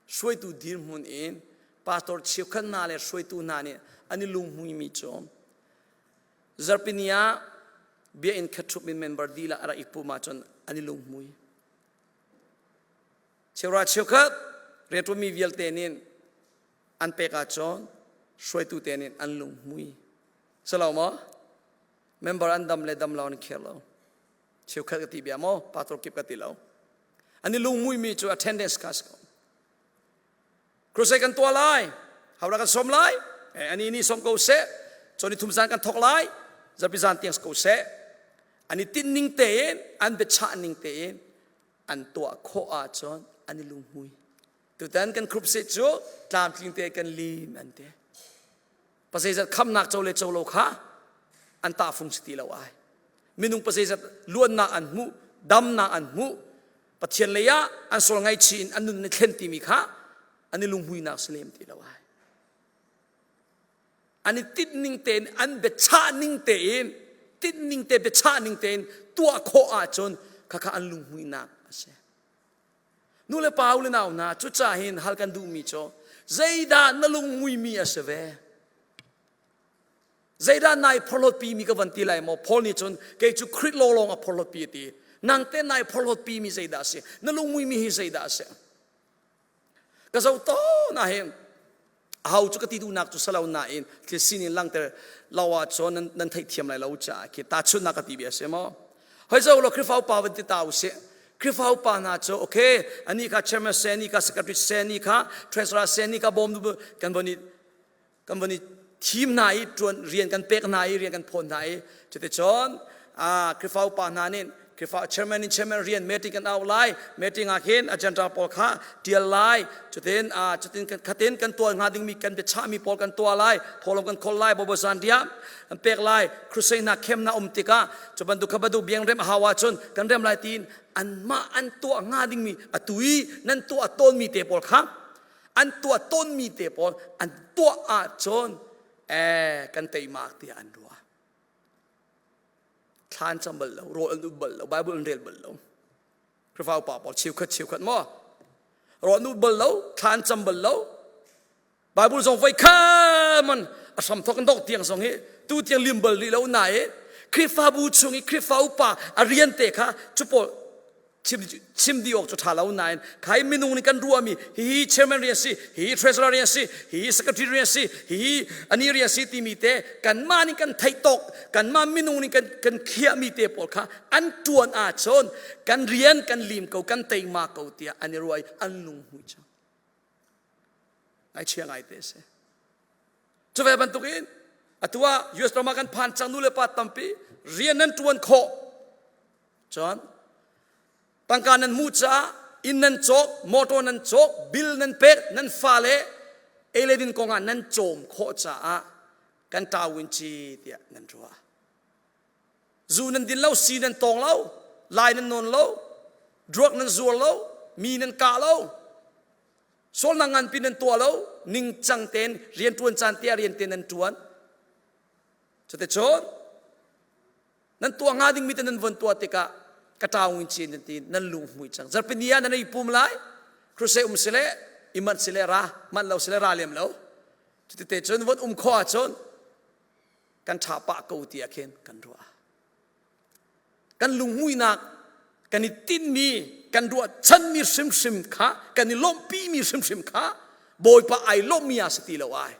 hruaitu dirhmun in pastor cheukhat hna le hruaitu hna nih an i lunghmuimi cu zarhpini ah biakinn khat ṭhup in member dihlak a rak i pum ahcun an i lunghmui. Cheura cheukhat rianṭuanmi vialte nih an pek ahcun hruaitu te nih an lunghmui. Si lo maw? Member an dam le dam lo an care lo. Cheukhat ka ti bia maw? Pastor kip ka ti lo. An i lungmuimi cu attendance kha si ko. Crusade kan tuah lai. Hawra kan som lai. Eh, ani ni som ko seh. Choni thum zan kan thok lai. Zarpi zan tiang ko seh. An i tinh ning tein, an biachah ning tein an tuah khawh ahcun an i lunghmui. Tutan kan crusade cu tlamtling te kan lim an ti. Pazeizat khamnak co le co lo kha an tahfung si ti lo ai. Minung pazeizat luannak an hmuh, damnak an hmuh, Pathian lei ah an sual ngaihchih in an nun an thlen timi kha an i lunghmuinak si lem ti lo ai. An i tinh ning tein an biachah ning tein tinh ning te biachah ning tein tuah khawh ahcun khakha an lunghmuinak a si. Nu le pa u le nau hna cucaah hin hal kan duhmi cu zeidah na lunghmuimi a si ve? Zeidah nai phorhlawtpi mi ka van ti lai maw? Paul nih cun kei cu Khrih lawlawng a phorhlawtpi a ti. Nang te nai phorhlawtpi mi zeidah a si? Na lungmui mi hi zeidah a si? Ka zoh tawn ah hin aho cu ka ti duhnak cu salo nain thil sining langter lo ah cun nan, nan theihthiam lai lo caah khi tahchunhnak ka ti bia a si maw? Hoi zo lo Khrihfa upa van ti ta usih. Khrihfa upa hna cu okay ani kha chairman se ani kha secretary se ani kha treasurer se ani kha bawm kan von i kan von i thim hna i ṭuan rian kan pek hna i rian kan phawn hna i cuticun Khrihfa upa hna nih Khrihfa chairman in chairman rian meeting kan au lai meeting ah khin agenda pawl kha tial lai cutin cutin khatin kan tuah hnga dingmi kan biachahmi pawl kan tuah lai tholom kan khol lai bobo zan dia kan pek lai crusade hna khem na um tikah cu bantuk kha bantuk biang rem a hau ahcun kan rem lai tiin anmah an tuah hnga dingmi atu i nan tuah tawnmi te pawl kha an tuah tawnmi te pawl an tuah ahcun eh kan teimak tiah an ruah thla an cam bal lo rawl an ut bal lo bible an rel bal lo Khrihfa upa pawl cheukhat cheukhat maw rawl an ut bal lo thla an cam bal lo Bible zong voi kha man a hram thok dok tiang zong hi tu tiang lim bal rih lo na i Khrihfabu chung i Khrihfa upa a rian te kha cu pawl chim chim dih awk cu ṭha lo nain khai minung nih kan ruahmi hihi chairman rian si hihi treasurer rian si hihi secretary rian si hihi ani rian si timi te kanmah nih kan theih tawk kanmah minung nih kan kan khiahmi te pawl kha an ṭuan ahcun kan rian kan lim ko kan teima ko tiah an i ruah i an lunghmui cang ngaihchia ngai te si cu ve bantukin atu ah US ram ah kan phan cang nu le pa tampi rian nan ṭuan khawh Cun tangka nan hmuh caah inn nan cawk, motor nan cawk, bill nan pek, nan fale ei le din kongah nan cawm khawh caah kan ṭawin ci tiah nan ruah. Zu nan din lo, si nan tawng lo, lai nan nawn lo, drug nan zuar lo, mi nan kah lo, sualnak nganpi nan tuah lo, ningcang tein rianṭuan caan te ah rian te nan ṭuan. Cuticun Nan tuah hnga dingmi te nan von tuah tikah ka ṭaung in cin nan ti nan lung hmui cang. Zarhpini ah nan i pum lai. Crusade um sile i manh sile ra, manh lo sile ra lem lo. Cuti cun von um khawh ahcun kan ṭha pah ko ti ah khin kan ruah. Kan lunghmuinak kan i tinhmi kan ruahchanmi hrimhrim kha kan i lawmhpimi hrimhrim kha Bawipa ai lawmhmi ah si ti lo ai.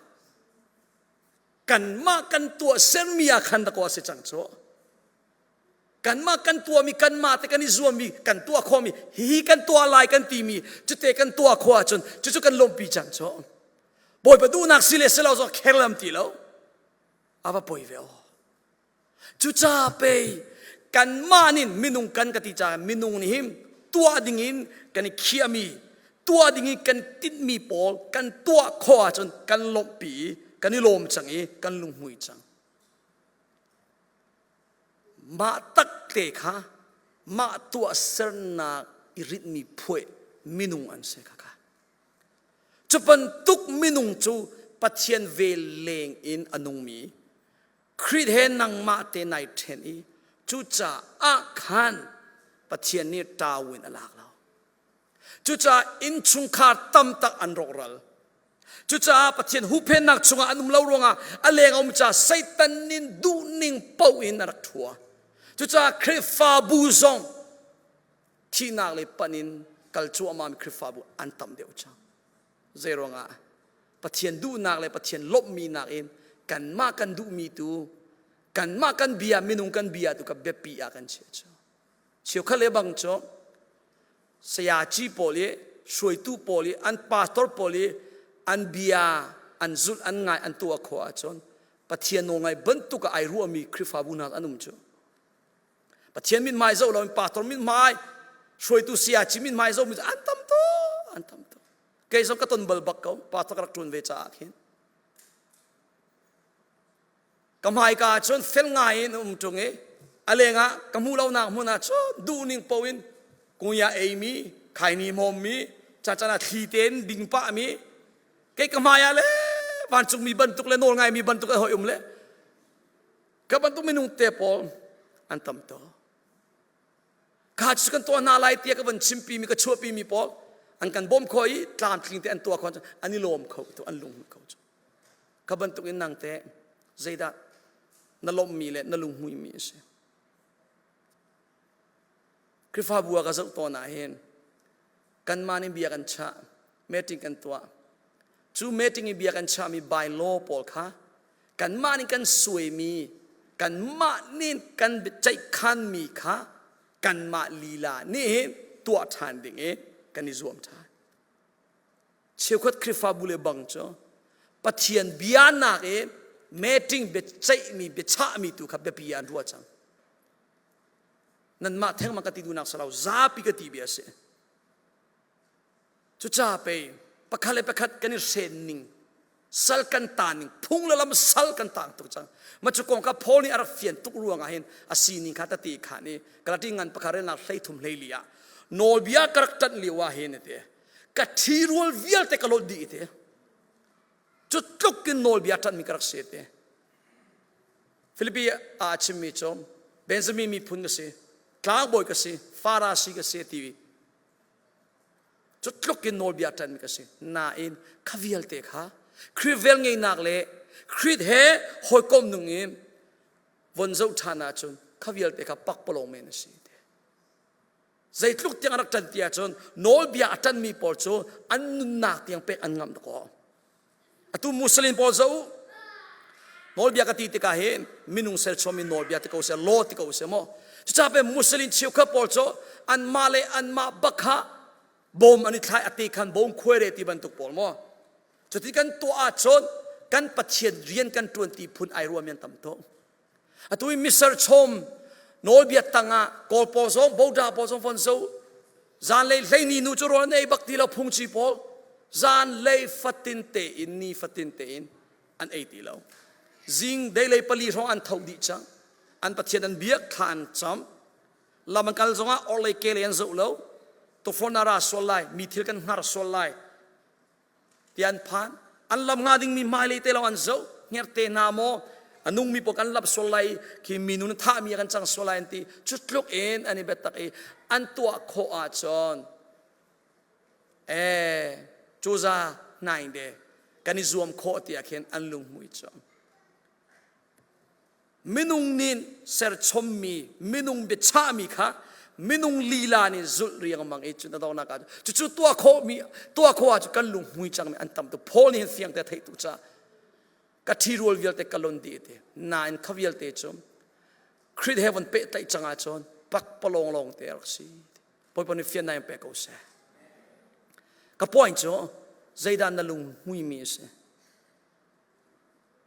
Kanmah kan tuah sermi ah khan dakaw a si cang cu. Kanmah kan tuahmi kanmah te kan i zuammi kan tuah khawhmi hihi kan tuah lai kan timi cute kan tuah khawh ahcun cucu kan lawmhpi cang cu. Bawipa duhnak si le si lo zong kher lam ti lo. A va poi ve aw. Cucaah pei kanmah nih minung kan ka ti caah minung nih hin tuah dingin kan i khiahmi tuah dingin kan tinhmi pawl kan tuah khawh ahcun kan lawmhpi i kan i lawm cang i kan lunghmui cang. Mah tak te kha mah tuahsernak i rinhmi phuai minung an si kha kha. Cu bantuk minung cu Pathian vel leng in a nungmi Khrih he nangmah te nai ṭhen i cucaah khan Pathian nih ṭau in a lak lo. Cucaah innchungkhar tamtak an rawkral. Cucaah Pathian huhphennak chungah an um lo ruangah a leng a um caah Satan nih duhning paoh in a rak ṭhua. Cucaah Khrihfabu zong thihnak lei panh in kal cuahmahmi Khrihfabu an tam deuh cang. Zei ruangah? Pathian duhnak le Pathian lawmhmi nakin kanmah kan duhmi tu Kanmah kan bia minung kan bia tu ka biapi ah kan chiah cu. Cheukhat le bang cu sayaci pawl i hruaitu pawl i an pastor pawl i an bia an zulh an ngai an tuah khawh ahcun Pathian nawl ngai bantuk ah ai ruahmi Khrihfabu hna an um cu. Pathian mithmai zoh loin pastor mithmai hruaitu sayaci mithmai zohmi cu an tam tuk an tam tuk. Kei zong ka ton bal bak ko pastor ka rak ṭuan ve caah khin. Ka hmaika ah cun fel ngai in um ṭung i a lengah ka hmuh lonak hmun ah cun duhning paoh in kunya eimi, khaini hmawmmi, cacan ah thli tein ding pahmi, kei ka hmai ah le vancungmi bantuk le nawl ngaimi bantuk le hoi um le ka bantuk minung te pawl an tam tuk. Kha cu kan tuah hna lai tiah ka van chimpi mi ka chuahpi mi pawl an kan bawm kho i tlamtling te an tuah kho an i lawm kho tu an lung kho cu. Kha bantuk in nang teh zeidah na lawmhmi le na lunghmuimi a si? Khrihfabu ah ka zoh tawn ah hin kanmah nih bia kan chah, meeting kan tuah. Cu meeting i bia kan chahmi bylaw pawl kha kanmah nih kan suaimi, kanmah nih kan ceihkhanmi kha kanmah lila nih hin tuah ṭhan ding i kan i zuam ṭhan. Cheukhat Khrihfabu le bang cu Pathian bia nak i meeting biaceihmi biachahmi tu kha biapi ah an ruah cang. Nanmah thengmang ka ti duhnak si lo, zapi ka ti bia a si. Cucaah pei pakhat le pakhat kan i hren ning sal kan taan ning phung le lam sal kan tang tuk cang. Ma cu kong kha Paul nih a rak fian tuk ruangah hin a sining kha tete kha nih Galati ngan pakhat relnak 13 hleili ah nawlbia ka rak ṭanh lio ah hin a ti. Ka ṭhirual vialte ka lawt dih te. Cu tluk in nawlbia ṭanhmi ka rak si te. Filipi ah a chimmi cu Benjamin miphun ka si, tlangbawi ka si, Farasi ka si ti cu tluk in nawlbia ṭanhmi ka si. Nain kha vialte kha Khrih velngeihnak le Khrih he hawikom nung in von zoh ṭhan ahcun kha vialte kha pakpalawng men a si. Zeitluk tiang a rak ṭan ti ahcun nawlbia a ṭanmi pawl cu an nunnak tiang pek an ngamh dakaw. Atu Muslim pawl zoh u. Nawlbia ka ti tikah hin minung serchuahmi nawlbia ti ko seh, law ti ko seh maw. Cucaah pe Muslim cheukhat pawl cu anmah le anmah bak kha bom an i thlai a te khan bom khuai re ti bantuk pawl maw. Cuti kan tuah ahcun kan Pathian rian kan ṭuan ti phun ai ruahmi an tam tuk. Atu i misar chom nawlbia tangah Kawl pawl zong Boda pawl zong von zo zanlei hleini nu cu rawl an ei bak ti lo phungchi pawl zanlei fatin tein ni fatin tein an ei ti lo zing deilei pali hrawng an tho dih cang an pathian an biak thla an cam lam an kal zongah orlei ke lei an zoh lo tukforh na ra sual lai mi thil kan hngar sual lai ti an phan an lam hnga dingmi hmailei te lawng an zoh hngerhte hna maw a nungmi pawl kan lap sual lai khi mi nu thahmi kan cang sual lai an ti cu tluk in an i biatak i an tuah khawh ahcun ee cuza hnaing de kan i zuam khawh tiah khin an lunghmui cu Minung nih serchommi, minung biachahmi kha minung lila nih zulh riangmang i cu na donak ah cucu tuah khawhmi tuah khawh ahcun kan lunghmui cangmi an tam tuk Paul nih hin fiang te theih tu ca ka ṭhirual vialte ka lon dih ti nain kha vialte cu Khrih he von pehtlaih cang ahcun pakpalawng lawng te a rak si Bawipa nih fian in pe ko seh ka point cu zeidah na lunghmuimi a si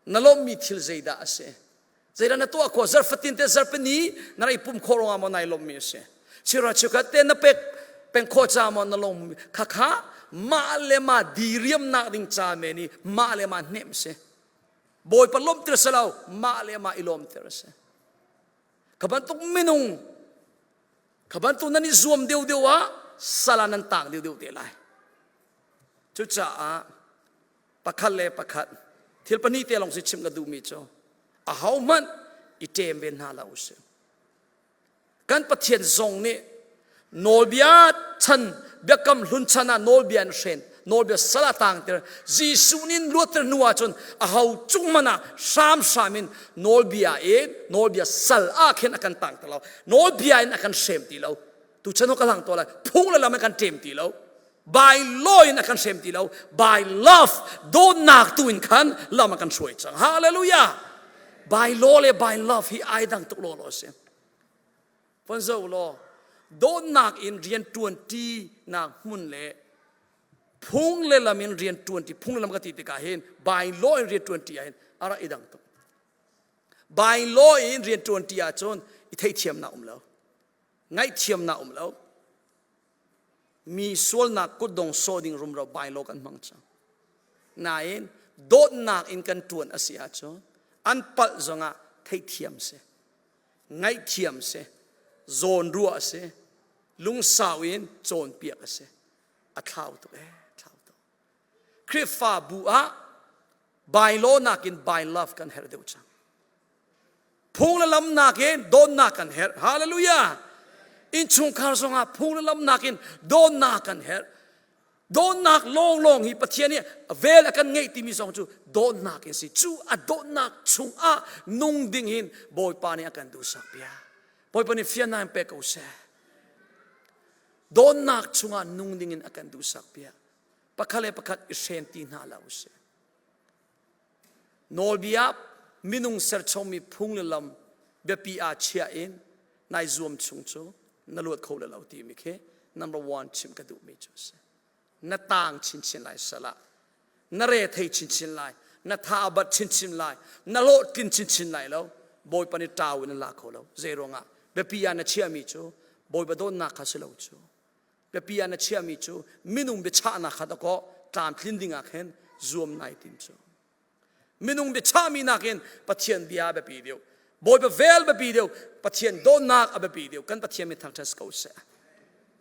Na lawmhmi thil zeidah a si? Zeidah na tuah khawh? Zarhfatin te zarhpini na rak i pum khawh ruangah maw nai lawmhmi a si? Chira chiukhat te na pek peng khawh ca maw na lawmmi? Khakha mah le mah diriamnak ding ca men i mah le mah hnemh si. Bawipa lawmhter si lo, mah le mah i lawmter a si. Kha bantuk minung, kha bantuk nan i zuam deuhdeuh ah sal ah nan taang deuhdeuh te lai. Cucaah pakhat le pakhat thil pahnih te lawng si chimh ka duhmi cu ahohmanh i ṭem ve hna lo usih. Kan Pathian zong nih nawlbia chan biakam hlun chan ah nawlbia in hren nawlbia sal ah tangter Jesuh nih luatter hnu ahcun aho cung hmanh ah hramhram in nawlbia in nawlbia sal ah khin a kan tangter lo nawlbia in a kan hrem ti lo tuchan ho ka hlang to lai phung le lam in kan ṭem ti lo by law in a kan hrem ti lo by love dawtnak tu in khan lam a kan hruai cang hallelujah. By law le by love hi ai dang tuk law law si. Von zo law dawtnak in rian ṭuan ṭi nak hmun le phung le lam in rian ṭuan ṭi phung le lam ka ti tikah hin by law in rian ṭuan ṭi ah hin a rak i dang tuk. By law in rian ṭuan ṭi ahcun i theihthiamnak um lo. Ngaihthiamnak um lo. Mi sualnak kutdong sawh ding rumro by law kan hmang cang. Nain dawtnak in kan ṭuan a si ahcun an palh zongah theihthiam si. Ngaihthiam si. Zawnruah a si. Lungsau in cawnpiak a si. A thlau tuk ee, thlau tuk. Khrihfabu ah by law nakin by love kan herh deuh cang. Phung le lam nakin dawtnak kan herh. Hallelujah. Innchungkhar zongah phung le lam nakin dawtnak kan herh. Dawtnak lawnglawng hi Pathian nih vel a kan ngeih timi zong cu dawtnak in si. Cu a dawtnak chungah nung ding hin Bawipa nih a kan duhsak piak. Bawipa nih fiannak in pe ko seh. Dawtnak chungah nung ding in a kan duhsak piak. Pakhat le pakhat i hren ti hna hlah usih. Nawlbia minung serchommi phung le lam biapi ah chia in nai zuam chung cu na luat kho le lo timi khi number one chim ka duhmi cu a si. Na taang chinchin lai salah. Na re thei chinchin lai. Na tha a bat chinchin lai. Na hlawhtlin chinchin lai lo. Bawipa nih ṭau in a la kho lo. Zei ruangah? Biapi ah na chiahmi cu Bawipa dawtnak kha si lo cu. Biapi ah na chiahmi cu minung biachahnak kha dakaw tlamtlin ding ah khin zuam nai tim cu. Minung biachahmi nakin Pathian bia a biapi deuh. Bawipa vel biapi deuh. Pathian dawtnak a biapi deuh. Kan Pathian min thangṭhat ko seh.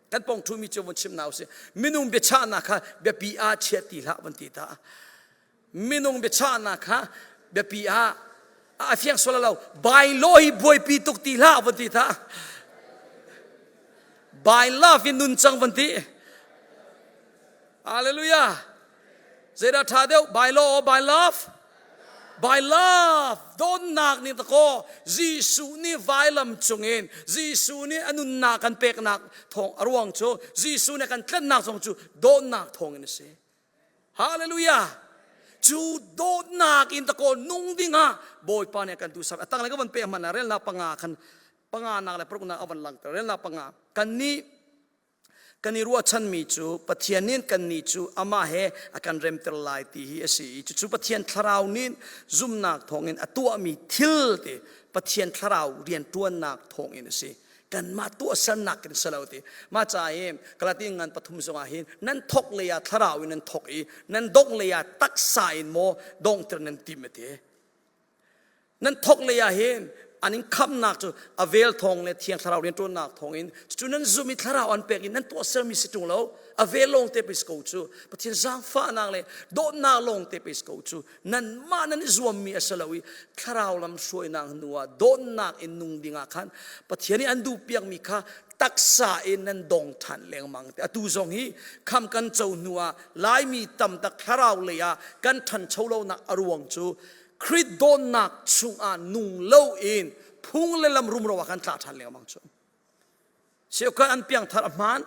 Kan pong ṭhumi cu vun chim hna usih. Minung biachahnak kha biapi ah chia ti hlah vun ti ta. Minung biachahnak kha biapi ah a fiang sual lo. By law hi buaipi tuk ti hlah vun ti ta. By love in nun cang vun ti. Hallelujah. Zeidah ṭha deuh? By law or by love? By love. Dawtnak nih dakaw Jesuh nih vailam cungin Jesuh nih a nunnak kan peknak thawng a ruang cu Jesuh nih kan tlanhnak zong cu dawtnak thawngin a si. Hallelujah. Cu dawtnak in dakaw nung dingah Bawipa nih a kan duhsak. A tanglei ka van pek hmanh ah relnak panga khan panga nak le paruknak a van langhter. Relnak panga. Kannih Kan i ruahchanmi cu Pathian nih kannih cu amah he a kan remter lai ti hi a si i cucu Pathian Thlarau nih zumhnak thawngin a tuahmi thil ti Pathian Thlarau rianṭuannak thawngin a si. Kanmah tuahsernak kan si lo ti. Mah ca i Galati ngan pathum zongah hin nan thok lei ah Thlarau in nan thok i nan dongh lei ah taksa in maw donghter nan tim a ti. Nan thok lei ah hin an in khamnak cu a vel thawng le thiang thlarau rianṭuannak thawng in cu nan zum i thlarau an pek i nan tuahsermi si ṭung lo a vel lawng te pei ko cu Pathian zaangfahnak le dawtnak lawng te pei ko cu nanmah nan i zuammi a si lo i thlarau lam hruainak hnu ah dawtnak in nung ding ah khan Pathian nih an duhpiakmi kha taksa in nan dong ṭhan lengmang te atu zong hi kham kan co hnu ah Laimi tam tak thlarau lei ah kan ṭhancho lonak a ruang cu Khrih dawtnak chungah nung loin phung le lam rumro ah kan tla ṭhan lengmang cu. Cheukhat an piangthar a hmaan,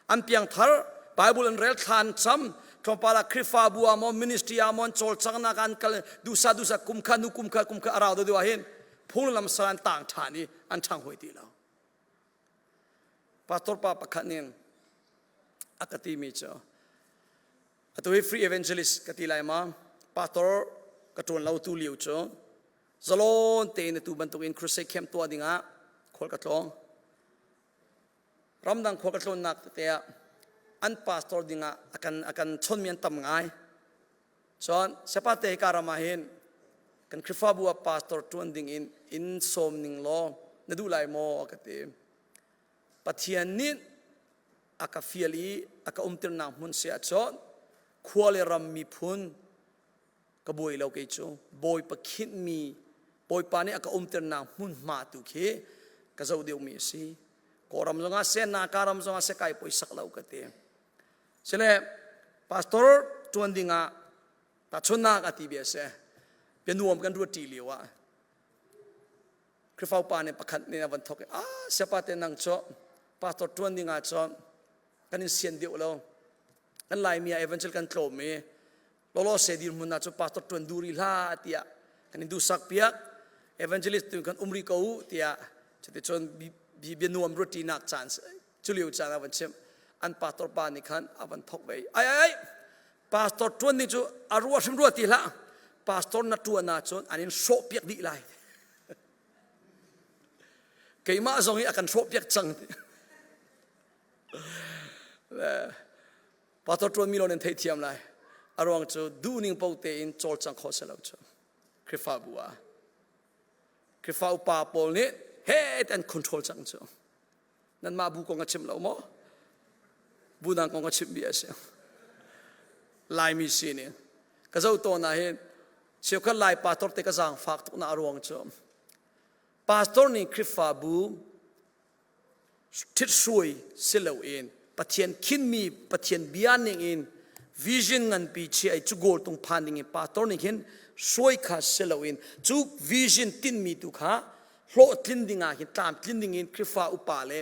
an piangthar, Bible an rel thla an cam, tlawmpal ah Khrihfabu ah maw ministry ah maw an cawlcanghnak an kal duhsah duhsah kum kha nu kum kha kum kha a rau deuh ah hin phung le lam sal an tang ṭhan i an ṭhang hoi ti lo. Pastor pa pakhat nih a ka timi cu Atu hi free evangelist ka ti lai ma? Pastor ka ṭuan lo tu lio cu zalon tein atu bantukin crusade camp tuah dingah khual ka tlawng. Ramdang khual ka tlawnnak tete ah an pastor dingah a kan a kan chawnmi an tam ngai. Cun Sepate hika ram ah hin kan Khrihfabu ah pastor ṭuan ding in in sawm ning law na duh lai maw a ka ti. Pathian nih a ka fial i a ka umtirnak hmun si ahcun khua le ram miphun ka buai lo kei cu Bawipa khinhmi Bawipa nih a ka umtirnak hmunhma tu khi ka zoh deuhmi a si. Kawlram zongah seh Naka ram zongah seh kai poisak lo ka ti. Sile pastor ṭuan dingah tahchunnak a ti bia si. Bia nuam kan ruat ṭi lio ah Khrihfa upa nih pakhat nih a van thawk i ah siapa te nang cu pastor ṭuan ding ah cun kan in sian deuh lo kan Laimi ah evangel kan tlawm i lawlaw se dirhmun ah cu pastor ṭuan duh rih hlah tiah kan in duhsak piak. Evangelist tu kan um ri ko u tiah cuticun bia nuam ruatinak caan culio caan a van chim. An pastor pa nih khan a van thok ve. Ai ai ai pastor tuan ni cu a rua hrim rua ti hlah. Pastor na tuan ahcun an in hrawh piak dih lai. Keimah zong hi a kan hrawh piak cang. Pastor tuan mi lo nan theithiam lai. A ruang cu duhning po tein cawlcang khawh si lo cu. Khrihfabu ah. Khrihfa upa pawl nih he an control cang cu. Nanmah bu kong a chim lo maw? Bu dang kong a chim bia a si. Laimi sining. Ka zoh tawn ah hin cheukhat Lai pastor te ka zaangfak tuk na a ruang cu pastor nih Khrihfabu ṭhithruai si loin Pathian khinmi Pathian bia ningin vision nganpi chia i cu goal tung phan dingin pastor nih khin hruai kha si loin cu vision tinhmi tu kha hlawhtlin dingah hin tlamtlin dingin Khrihfa upa le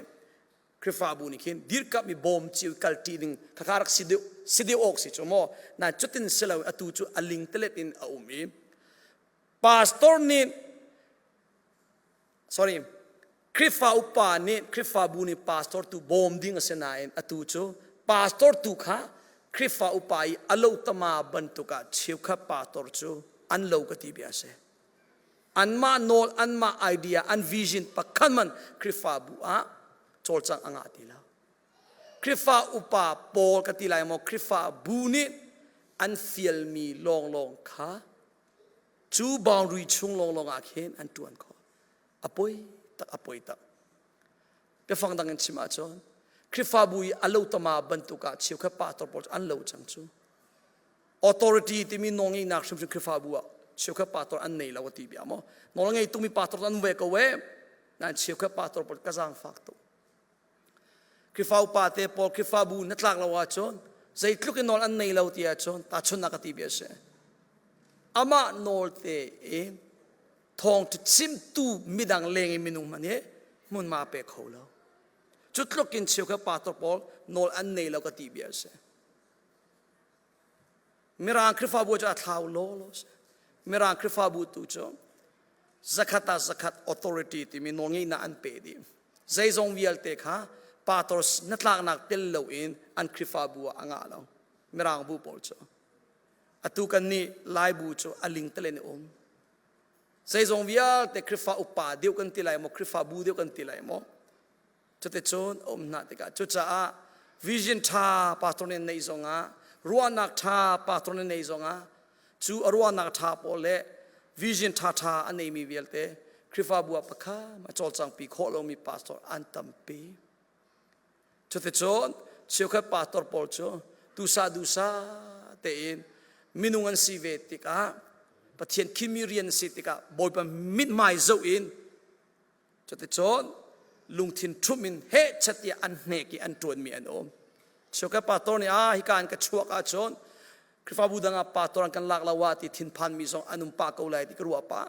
Khrihfabu nih khin dirkamh i bawm cio kalṭi ding khakha rak si deuh si deuh awk si cu maw na cutin si lo atu cu a ling telet in a um i pastor nih sorry Khrihfa upa nih Khrihfabu nih pastor tu bawm ding a si nain atu cu pastor tu kha Khrihfa upa i a lo tama bantuk ah cheukhat pastor cu an lo ka ti bia a si. Anmah nawl, anmah idea, an vision pakhat man Khrihfabu ah cawlcangh a ngah ti lo. Khrihfa upa pawl ka ti lai maw Khrihfabu nih an fialmi lawnglawng kha cu boundary chung lawnglawng ah khin an ṭuan khawh. A poi tak, a poi tak. Biafang dang in chim ahcun Khrihfabu i a lotama bantuk ah cheukhat pastor pawl cu an lo cang cu. Authority timi nawlngeihnak hrimhrim Khrihfabu ah cheukhat pastor an nei lo a ti bia maw. Nawl ngei tungmi pastor an um ve ko e. Nain cheukhat pastor pawl ka zaangfak tuk. Khrihfa upa te pawl Khrihfabu na tlak lo ahcun zeitluk in nawl an nei lo ti ahcun tahchunhnak ka ti bia a si. Amah nawl te in thawngṭha chimtu midang leng in minung hmanh hi hmunhma a pe kho lo. Cu tluk in cheukhat pastor pawl nawl an nei lo ka ti bia a si. Mirang Khrihfabu cu a thlau law law si. Mirang Khrihfabu tu cu zakhat ah zakhat authority timi nawlngeihnak an pe dih. Zeizong vialte kha pastor hnatlaknak tel loin an Khrihfabu ah a ngah lo. Mirang bu pawl cu. Atu kan nih Laibu cu a ling talen i um. Zeizong vialte Khrihfa upa deuh kan ti lai maw, Khrihfabu deuh kan ti lai maw? Cuticun a um hna tikah cucaah vision ṭha pastor nih neih zongah ruahnak ṭha pastor nih neih zongah cu a ruahnak ṭha pawl le vision ṭha ṭha a neimi vialte Khrihfabu ah pakhat a cawlcangpi khawh lomi pastor an tampi. Cuticun cheukhat pastor pawl cu duhsah duhsah tein minung an si ve tikah Pathian khimi rian si tikah Bawipa mithmai zoh in cuticun lungthin ṭhum in hehchat tiah an hnek i an ṭuanmi an um. Cheukhat pastor nih ah hika in ka chuak ahcun Khrihfabu dang ah pastor an kan lak lo ah ti thinphanmi zong an um pah ko lai ti ka ruah pah.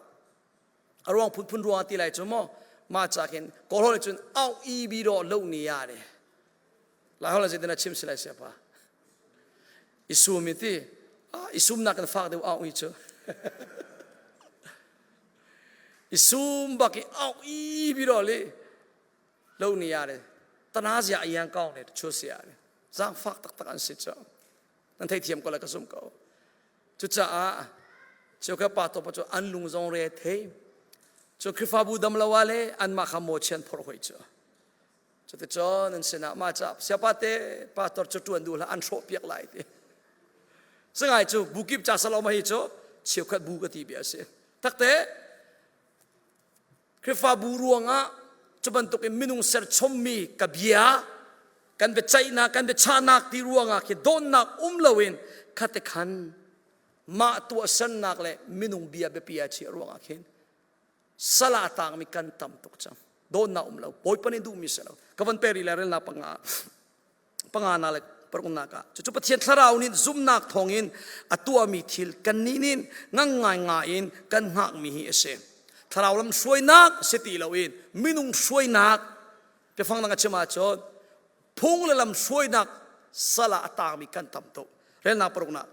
A ruang phunphun ruang ti lai cu maw mah ca khin kawlhawl cun au i bi do lo ni ya de lai hol zeitin a chim si lai siapa i sum i ti i sum nak kan fak deuh au i cu i sum bak i au i bi do li lo ni ya de tana zia yang kaung ne chu sia ne zang fak tak tak an si chu nan theithiam ko lai ka zumh ko cucaah cheukhat pa to pa cu an lung zong re thei cu Khrihfabu dam lo ah le anmah kha mawchian phorh hoi cu cuticun an sinah mah ca siapa te pastor cu ṭuan duh hlah an hrawh piak lai ti sangai cu bu kip ca salo ma hi cu cheukhat bu ka ti bia a si takte Khrihfabu ruangah cu bantuk in minung serchommi ka bia kan biaceihnak kan biachahnak ti ruangah khi dawtnak um loin khate khan mah tuahsernak le minung bia biapi ah chiah ruangah khin sala tangmi kan tam tuk cang dawtnak um lo bawipa nih duhmi si lo ka van peri le relnak panga pangana le paruknak ah cucu Pathian thlarau nih zumhnak thawngin a tuahmi thil kannih nih ngang ngai ngai in kan hngakmi hi a si thlarau lam hruainak si ti loin minung hruainak biafang dang a chim ahcun phung le lam hruainak sal ah a tangmi kan tam tuk relnak paruknak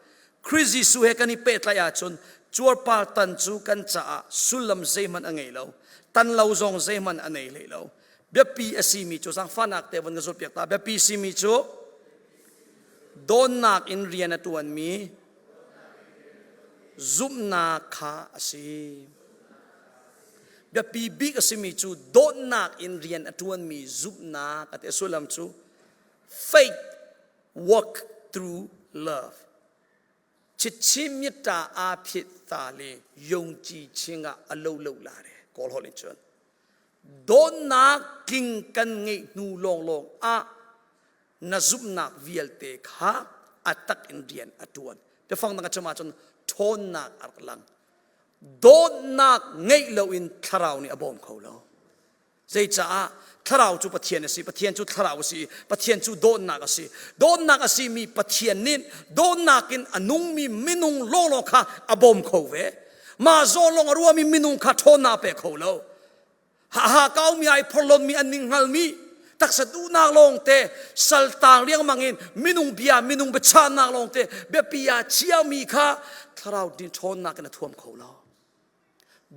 Khrih Jesuh he kan i pehtlaih ahcun Cuarpar tan cu kan caah sullam zeihmanh a ngei lo. Tan lo zong zeihmanh a nei hlei lo. Biapi a simi cu zaangfahnak te von ka zulhpiak ta. Biapi simi cu dawnnak in rian a ṭuanmi zumhnak kha a si. Biapi bik a simi cu dawtnak in rian a ṭuanmi zumhnak a ti. A sullam cu faith work through love. ချစ်ချင်း မေတ္တာအားဖြင့်သာလျှင်ယုံကြည်ခြင်းကအလုပ်လုပ်လာတယ်။ကောဟောလင်ကျွန်း dawtnak tling kan ngeih hnu lawnglawng ah na zumhnak vialte kha a tak in rian a ṭuan. Biafang dang a chim ahcun ṭhawnnak a rak lang. Dawtnak ngeih loin thlarau nih a bawm kho lo. Zeicaah thlarau cu Pathian a si, Pathian cu thlarau a si, Pathian cu dawtnak a si. Dawtnak a simi Pathian nih dawtnak in a nungmi minung lawlaw kha a bawm kho ve. Mah zawn lawng a ruahmi minung kha ṭhawnnak a pe kho lo. Ha kaumi ai phorhlonmi an ning hngalmi taksa duhnak lawngte saltang riangmang in minung bia minung biachahnak lawngte biapi ah chiami kha thlarau din ṭhawnnak in a thuam kho lo.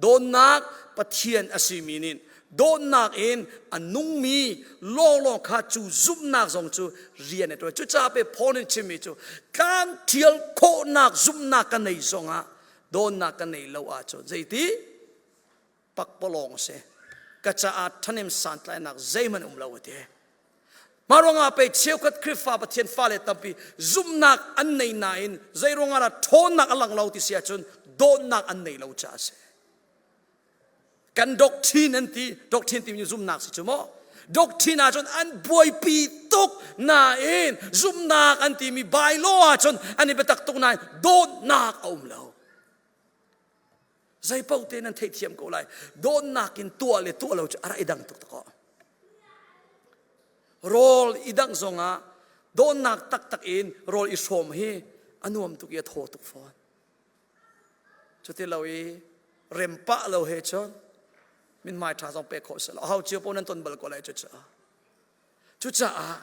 Dawtnak Pathian a simi nih dawtnak in a nungmi lawnglawng kha cu zumhnak zong cu rian a ṭuan. Cucaah pe Paul nih chimmi cu tlang ṭhial khawhnak zumhnak ka nei zongah dawtnak ka nei lo ahcun zeiti pakpalawng a si. Ka caah ṭhahnem santlainak zeihmanh um lo a ti. Mah ruangah pei cheukhat Khrihfa Pathian fale tampi zumhnak an nei nain zei ruangah dah ṭhawnnak a lang lo ti si ahcun dawtnak an nei lo caah a si. Kan doctrine an ti, doctrine timi zumhnak si cu maw? Doctrine ahcun an buaipi tuk nain zumhnak an timi bylaw ahcun an i biatak tuk nain dawtnak a um lo. Zeipaoh te nan theihthiam ko lai. Dawtnak in tuah le tuah lo cu a rak i dang tuk tak Rawl i dangh zongah dawtnak taktak in rawl i hrawm hi a nuam tuk i a thaw tuk fawn. Cuti lo i rem pah lo he cun mithmai ṭha zong pek khawh si lo. Ho cio paoh nan ton bal ko lai cucaah. Cucaah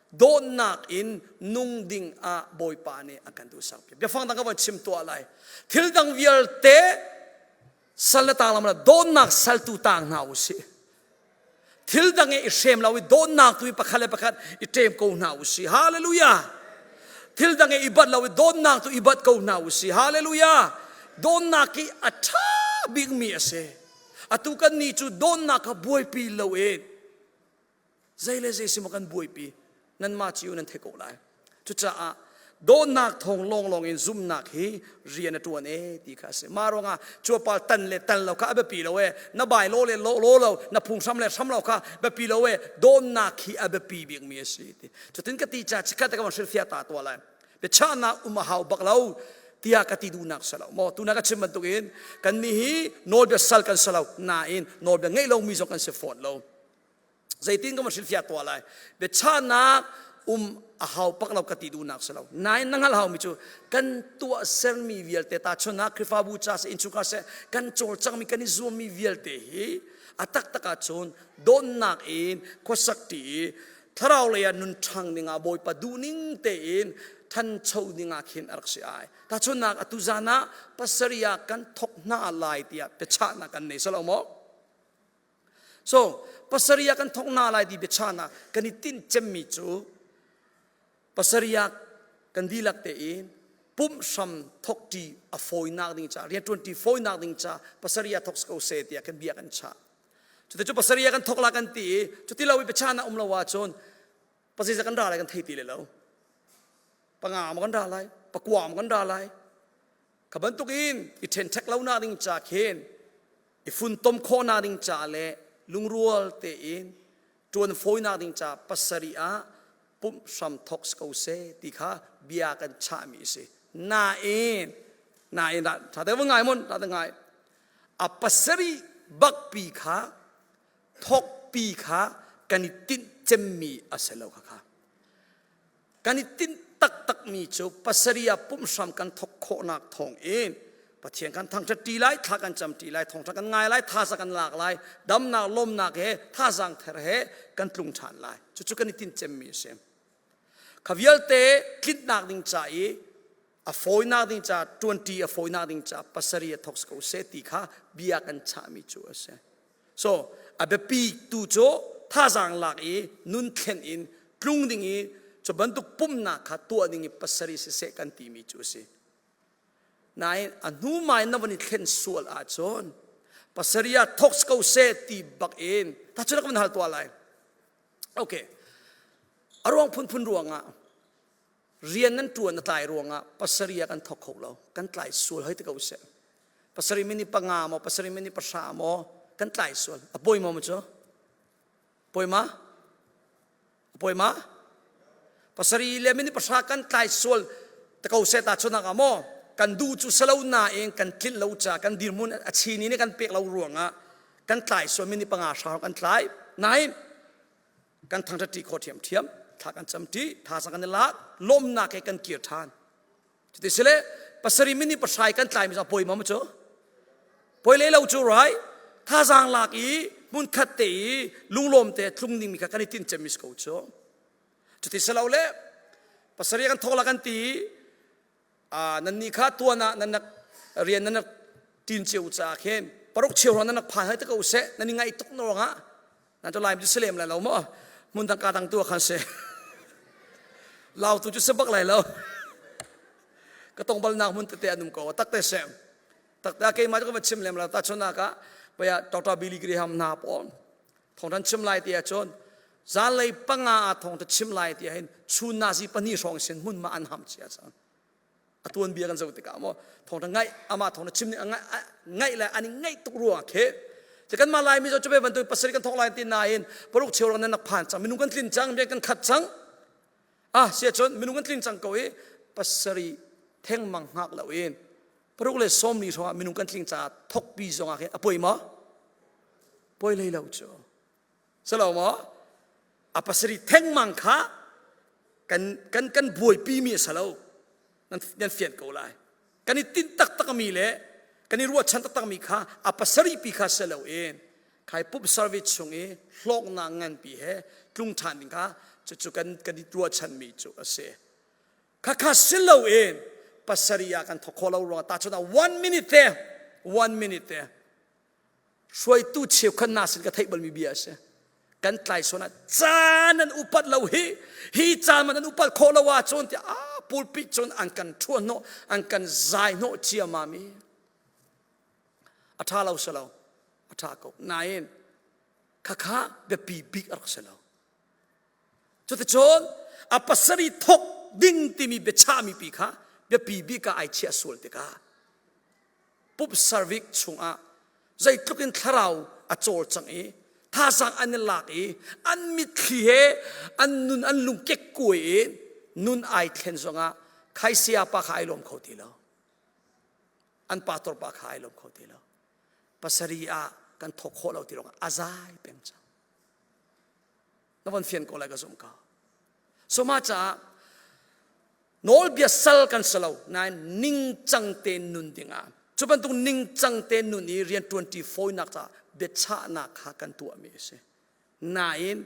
dawtnak in nung ding ah Bawipa nih a kan duhsak. Biafang dang ka von chim tuah lai. Thil dang vialte sal le tang lam dawtnak saltu tang hna u sih. Thil dang i hrem lo i dawtnak tu i pakhat le pakhat i ṭem ko hna u sih. Hallelujah. Thil dang i bat lo i dawtnak tu i bat ko hna u sih. Hallelujah. Dawtnak hi a ṭha bikmi a si. Atu kan ni cu dawtnak kha buaipi lo in zei le zei si maw kan buaipi nanmah cio nan theih ko lai cucaah dawtnak thawng lawnglawng in zumhnak hi rian a ṭuan e ti kha a si mah ruangah cuapal tan le tan lo kha a biapi lo e na bai lo le lo lo lo na phunghram le hram lo kha biapi lo e dawtnak hi a biapi bikmi a si ti cutin ka ti ca chikkhat te ka van hrilhfiah ta tuah lai biachahnak um a hau bak lo tiah ka ti duhnak si lo maw tuna ka chim bantukin kan nih hi nawlbia sal kan si lo nain nawlbia ngeih lomi zong kan si fawn lo zeitin ka ma hrilhfiah tuah lai biachahnak um a hau pak lo ka ti duhnak si lo nain na hngal haumi cu kan tuah sermi vialte ta chunah Khrihfabu ca se innchungkhar se kan cawlcangmi kan i zuammi vialte hi a taktak ahcun dawtnak in khuasak ṭi i thlarau lei ah nun ṭhang ding ah Bawipa duhning tein ṭhancho ding ah khin a rak si ai tahchunhnak atu zan ah pasarih ah kan thok hna lai tiah biachahnak kan nei salo maw So pasarih ah kan thok hna lai ti biachahnak kan i tinh cemmi cu pasarih ah kan dihlak tein pumh hram thok ṭi a fawinak ding ca rianṭuan ṭi fawinak ding ca pasarih ah thok ko seh tiah kan bia kan chah. Cuti cu pasarih ah kan thok la kan ti i cuti lo i biachahnak um lo ahcun pasarih kan ra lai kan thei ti le lo. Panga maw kan ra lai, pakua maw kan ra lai. Kha bantukin i ṭhenṭhek lo nak ding ca khin i funtom khawhnak ding ca le lungrual tein ṭuan fawinak ding ca pasarih ah pumh hram thok ko seh ti kha bia kan chahmi a si. Nain nain ṭha te ngai mon ṭha te ngai a pasarih bakpi kha thokpi kha kan i tinh cemmi a si lo kha kha Kan i tinh taktakmi cu pasarih ah pumhram kan thawk khawhnak thawng in Pathian kan thangṭhat ṭi lai, thla kan cam ṭi lai, thawngṭha kan ngai lai, thazaang kan lak lai, damnak, lawmnak he, thazaang ther he kan tlung ṭhan lai. Cucu kan i tinh cemmi a si. Kha vialte tlinhnak ding ca i A fawinak ding ca 20 a fawinak ding ca pasarih a thok ko seh ti kha bia kan chahmi cu a si. So a biapi tu cu thazaang lak i nun thlen in tlung ding i cu bantuk pumnak kha tuah ding i pasarih siseh kan timi cu a si. Nain a hnu mai na van i thlen sual ahcun pasarih ah thok ko seh ti bak in ta cu na ka van hal tuah lai. Okay. A ruang phunphun ruangah rian nan ṭuan na tlai ruangah pasarih ah kan thok kho lo kan tlai sual hoi te ko seh pasarih minute panga maw pasarih minute pahra maw kan tlai sual a pawi maw cu pawi ma a pawi ma pasarih le minute pahra kan tlai sual te ko seh ta chunak ah maw kan duh cu salo nain kan tlinh lo ca kan dirhmun a chini nih kan pek lo ruangah kan tlai sual minute panga hra kan tlai nain kan thangṭhat ṭi khawh ṭhiamṭhiam thla kan cam ṭi thazaang kan i lak lawmnak he kan kir ṭhan cuti sile pasarih minute pahrai kan tlaimi cu pawi ma cu poi le lo cu rai thazaang lak i hmunkhat te i lunglawm te tlung dingmi kha kan i tinh cemmi si ko cu cuti silo le pasarih kan thawk la kan ti nannih kha tuan ah nan rian nan rak ṭin cio caah khin paruk cheu hrawng nan rak phan hai te ko seh nan i ngaih tuk na ruangah nan tu laim cu si lem lai lo maw hmun dang ka dang tu khan si lau tu cu si bak lai lo ka tong bal nak hmun tete an um ko tak te sem tak te keimah cu ka va chim lem lo ta chunak ah baya Dr. Billy Graham hna pawl thong ran chim lai ti ahcun zanlei panga ah thong ta chim lai ti ahhin chun nazi pahnih hrawng sin hmun ma an ham chia cang a tuan bia kan zoh tikah maw thong ta ngaih amah thong ta chim ning ngaih le an i ngaih tuk ruang khi te kan mah lai mi zo chube bantuk pasari kan thok lai ti nain paruk cheu rang nan nak phan cang minung kan tlin cang biak kan khat cang ah sia cun minung kan tlin cang ko i pasari thengmang hngak lo in paruk le sawm li hrawng ah minung kan tling caah thokpi zong ah khin a poi maw poi hlei lo cu silo maw a pasarih thengmang kha kan kan kan buaipi mi a si lo nan nan fian ko lai kan i tinh taktak mi le kan i ruahchan taktak mi kha a pasarih pi kha si lo in khai pup service chung i hlawknak nganpi he tlung ṭhan ding kha cucu kan kan i ruahchan mi cu a si khakha si lo in pasarih ah kan thok khawh lo ruangah tahchun ah one minute te one minute te hruaitu cheukhat hna sin ka theih balmi bia a si kan tlai sawn ah caan an upat lo hi hi caan man an upat khawh lo ahcun tiah a pulpit cun an kan ṭhuah hnawh an kan zai hnawh ciammam i a ṭha lo si lo a ṭha ko nain khakha biapi bik a rak si lo cuticun a pasarih thok ding timi biachahmi pi kha biapi bik ah ai chiah sual tikah pup sarvik chungah zeitluk in thlarau a cawlcang i thazang an i lak i an mitthli he an nun an lung kekkuai i nun ai thlen zongah khaisia pa kha ai lawm kho ti lo an pastor pa kha ai lawm kho ti lo pasari ah kan thawk khawh lo ti lawng a zai peng cang na von fian ko lai ka zumh ko so mah caah Nawlbia sal kan si lo nain ningcang tein nun dingah cu bantuk ningcang tein nun i rian ṭuanṭi fawinak caah biachahnak kha kan tuahmi a si. Nain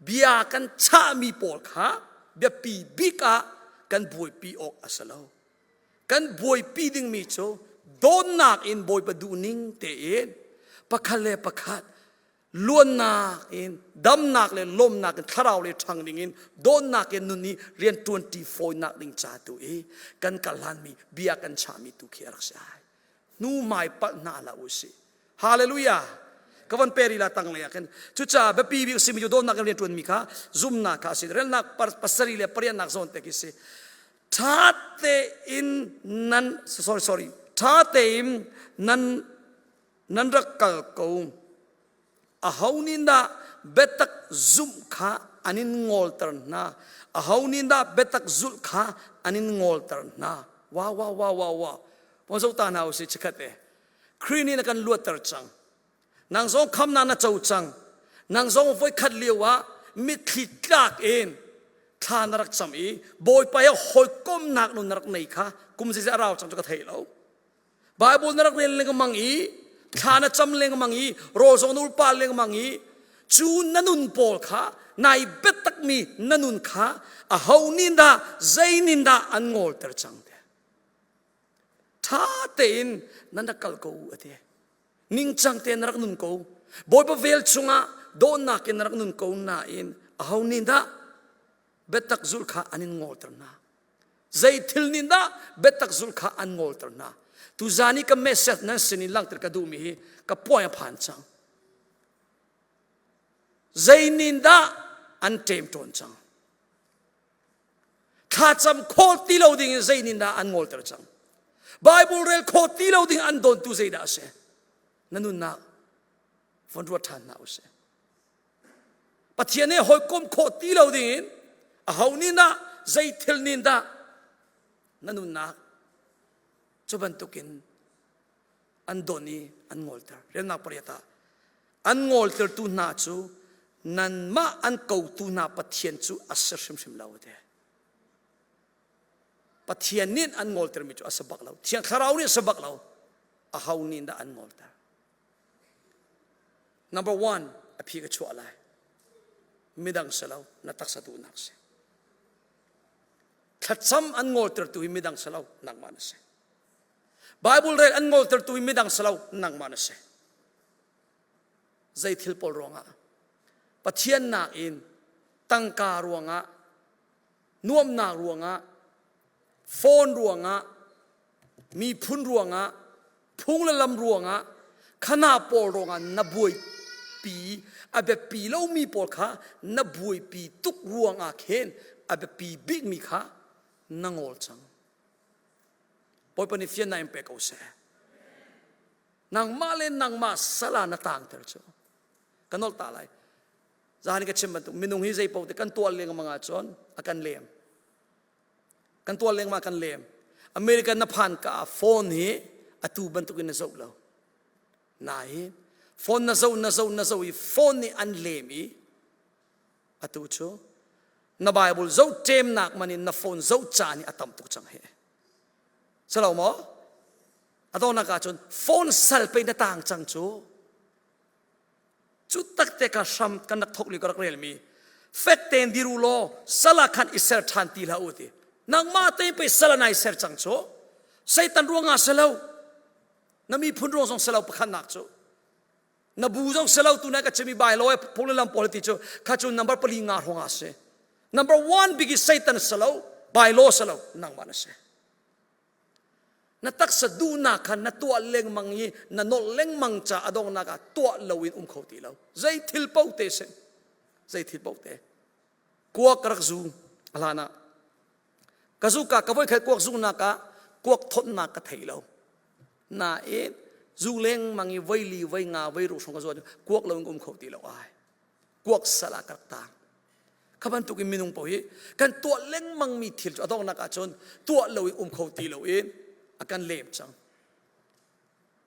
bia kan chahmi pawl kha biapi bik ah kan buaipi awk a si lo. Kan buaipi dingmi cu dawtnak in Bawipa duhning tein pakhat le pakhat luannak in damnak le lawmnak in thlarau le ṭhang ding in dawtnak in nun i rian ṭuanṭi fawinak ding ca tu i kan kal hlanmi bia kan chahmi tu khi a rak si ai hnu hmai palh hna hlah u sih hallelujah ka von peri la tang lei ah khin cucaah biapi bik simi cu dawtnak in rian ṭuanmi kha zumnak kha a si relnak pasarih le pariatnak zawn te khi si ṭha tein nan sorry sorry ṭha tein nan nan rak kal ko aho nih dah biatak zumh kha an in ngolter hna aho nih dah biatak zulh kha an in ngolter hna wa wa wa wa wa pon zo ta hna usih chikhat e Khrih nih na kan luatter cang nang zong khamnak na co cang nang zong voikhat lio ah mitthli tlak in thla na rak cam i Bawipa he hawikomnak nun na rak nei kha kum zeizat a rau cang cu ka thei lo Bible na rak rel lengmang i thla na cam lengmang i rawl zong na ulpa lengmang i cu na nun pawl kha nai biatakmi na nun kha aho nih dah zei nih dah an ngawlter cang te. Ṭha tein nan rak kal ko a ti. Ningcang tein na rak nun ko. Bawipa vel chungah dawhnak in na rak nun ko nain aho nih dah biatak zulh kha an in ngolter hna? Zei thil nih dah biatak zulh kha an ngolter hna? Tuzan i ka message nan sin in langhter ka duhmi hi ka puai a phan cang. Zei nih dah an ṭemṭawn cang? Thlacam khawh ti lo ding in zei nih dah an ngolter cang? Bible rel khawh ti lo ding an dawntu zeidah a si? Na nunnak von ruat ṭhan hna usih. Pathian he hawikom khawh ti lo ding in aho nih dah zei thil nih dah na nunnak cu bantukin an don i an ngolter. Relnak pariat ah an ngoltertu hna cu nanmah an kotu hna Pathian cu a si hrimhrim lo te. Pathian nih an ngoltermi cu a si bak lo. Thiang Thlarau nih a si bak lo. Aho nih dah an ngolter? Number one, a phi ka chuah lai. Midang si lo, na taksa duhnak si. Thlacam an ngoltertu hi midang si lo, nangmah na si. Bible rel an ngoltertu hi midang si lo, nangmah na si. Zei thil pawl ruangah Pathian nakin tangka ruangah nuamnak ruangah phone ruangah miphun ruangah phung le lam ruangah khana pawl ruangah na buaipi a biapi lomi pawl kha na buaipi tuk ruangah khin a biapi bikmi kha na ngol cang. Bawipa nih fiannak in pe ko seh. Nangmah le nangmah sala na tangter cu. Ka nolh ta lai. Zan ka chim bantuk minung hi zei paoh te kan tuah lengmang ahcun a kan lem. Kan tuah lengmang kan lem. American na phan ka ah phone hi atu bantuk in na zoh lo. Na hi phone na zoh na zoh na zoh i phone nih an lem i atu cu na Bible zoh ṭemnak man in na phone zoh caan hi a tam tuk cang hi. Salo maw? A dawnak ahcun phone sal pei na tang cang cu. Cu takte ka hram kan rak thok li ka rak relmi fek tein dir u law sal ah khan i ser ṭhan ti hlah u ti. Nangmah tein pei sal ah nai ser cang cu. Satan ruangah si lo. Na miphun ruang zong si lo pakhatnak cu. Na bu zong si lo tu nai ka chimi bai lo phung le lam pawl ti cu kha cu number pali nga hrawng ah si. Number one big is Satan si lo, by law si lo, nangmah na si. Na taksa duhnak kha na tuah lengmang i na nolh lengmang ca a donghnak ah tuah loin um kho ti lo. Zei thil paoh te si. Zei thil paoh te. Kuak ka rak zu a hlan ah. Ka zu ka ka voikhat kuak zuknak ah kuak thawtnak ka thei lo. Nain zu lengmang i voi li voi nga voi ru hrawng ka zuat kuak loin ka um kho ti lo ai. Kuak sal ah ka rak tang. Kha bantuk in minung paoh hi kan tuah lengmangmi thil cu a donghnak ahcun tuah lo in um kho ti lo in a kan lem cang.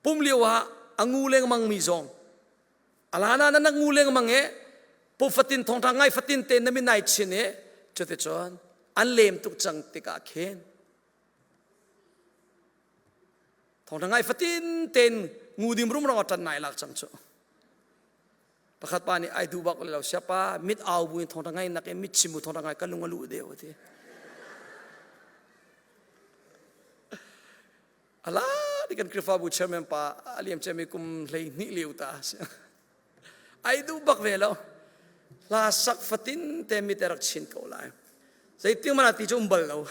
Pum lio ah a ngu lengmangmi zong alana na na ngu lengmang e pu fatin thongtha ngai fatin te na min ai chin e cuticun an lem tuk cang tikah khin thongtha ngai fatin ten ngu dim rum rong a tan nai lak cang cu Pakhat pa nih ai duh bak lo siapa mit au bu in thawngtha ngai nak in mit chim bu thawngtha ngai ka lung a luh deuh ti. Ala di kan Khrihfabu chairman pa a liam ciami kum 12 lio ta si. Ai duh bak ve lo. Hla sak fatin te mi te rak chin ko lai. Zeiting mana ti cu um bal lo.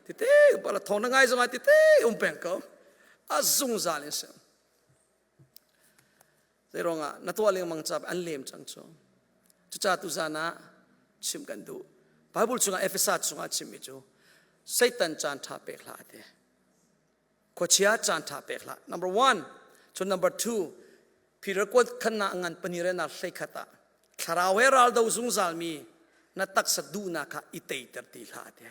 Tite bala thawng na ngai zong ah tite um peng ko. A zungzal in si. Zeiruangah na tuah lengmang ca an lem cang cu. Cucaah tuzan ah chim kan duh. Bible chungah Efesa chungah chimmi cu Satan caan ṭha pek hlah ti. Khuachia caan ṭha pek hlah. Number one. Cun number two. Peter kuat khanna ngan panire na hlei khat ah thlarau he ral do zungzalmi na taksa duhnak kha i teiter ti hlah ti.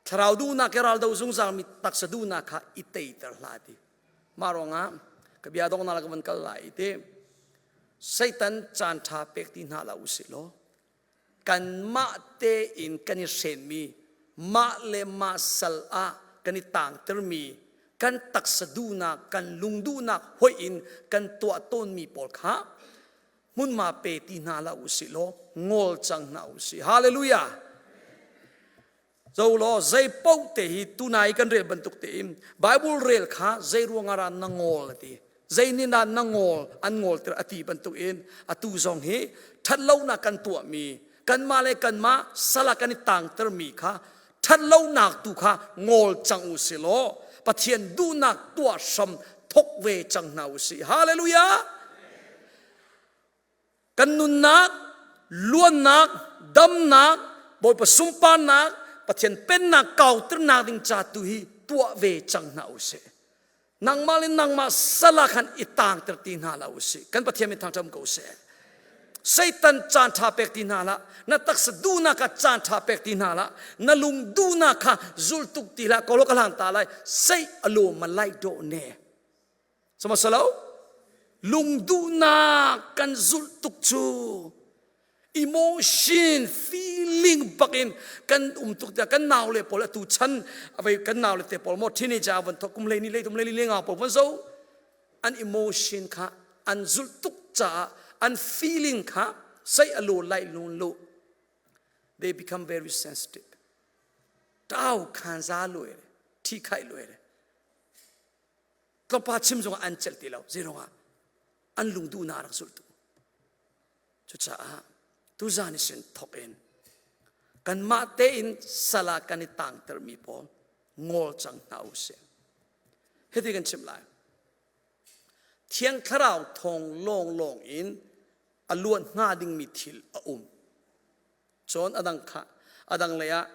Thlarau duhnak he ral do zungzalmi taksa duhnak kha i teiter hlah ti. Mah ruangah ka bia donghnak ka van kal lai ti. Satan caan ṭha pek ti hna hlah usih law kanmah tein kan i hrenmi mah le mah sal ah kan i tangtermi kan taksa duhnak kan lung duhnak hoih in kan tuah tawnmi pawl kha hmunhma pe ti hna hlah usih law ngol cang hna usih. Hallelujah! Zo law zei paoh te hi tunai kan rel bantuk tein Bible rel kha zei ruangah dah na ngawl a ti. Zei nih dah na ngawl an ngawl tir a ti bantuk in atu zong hi ṭhatlonak kan tuahmi kanmah le kanmah sal ah kan i tangtermi kha ṭhatlonak tu kha ngawl cang u si law Pathian duhnak tuah hram thok ve cang hna u sih. Hallelujah! Kan nunnak, luannak, damnak, Bawipa sunparnak, Pathian pennak kauternak ding ca tu hi tuah ve cang hna u sih. Nangmah le nangmah sal ah khan i taangter ti hna hlah u sih. Kan Pathian min thangṭhat ko seh. Satan caan ṭha pek ti hna hlah. Na taksa duhnak kha caan ṭha pek ti hna hlah. Na lung duhnak kha zul tuk ti hlah. Ko lo ka hlan ta lai. Sei alo ma lai dawh ne. Sama salo? Lung duhnak kan zulh tuk cu emotion feeling bak in kan um tuk tiah kan nau le pawl atu chan avei kan nau le te pawl mo teenager van thok kum leini leitum leili lenga pawl van zo an emotion kha an zulh tuk caah an feeling kha sei alu lai lun lu they become very sensitive tau khan za lu thi khai lu tlawmpa chim zongah an celh ti lo zeiruangah an lungduhnak rak zulh tu Cucaah tuzan i sin thawk in kanmah tein sal ah kan i tangtermi pawl ngol cang hna u sih. Hiti kan chim lai. Thiang Thlarau thawng lawnglawng in a luat hnga dingmi thil a um. Cun a dang kha a dang lei ah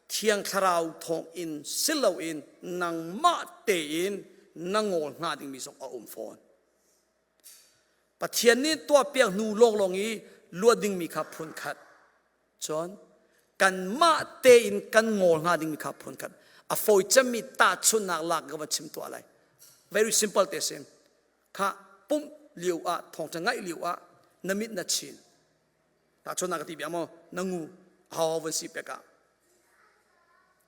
Thiang Thlarau thawng in si loin nangmah tein na ngawl hnga dingmi zong a um fawn. Pathian nih tuahpiak hnu lawnglawng i luat dingmi kha phun khat. Cun kanmah tein kan ngawl hnga dingmi kha phun khat. A fawi cemmi tahchunhnak lak ka van chim tuah lai. Very simple te si. Kha pumh lio ah thawngṭha ngaih lio ah na mit na chin. Tahchunhnak ka ti bia maw na ngu ho van si pek ah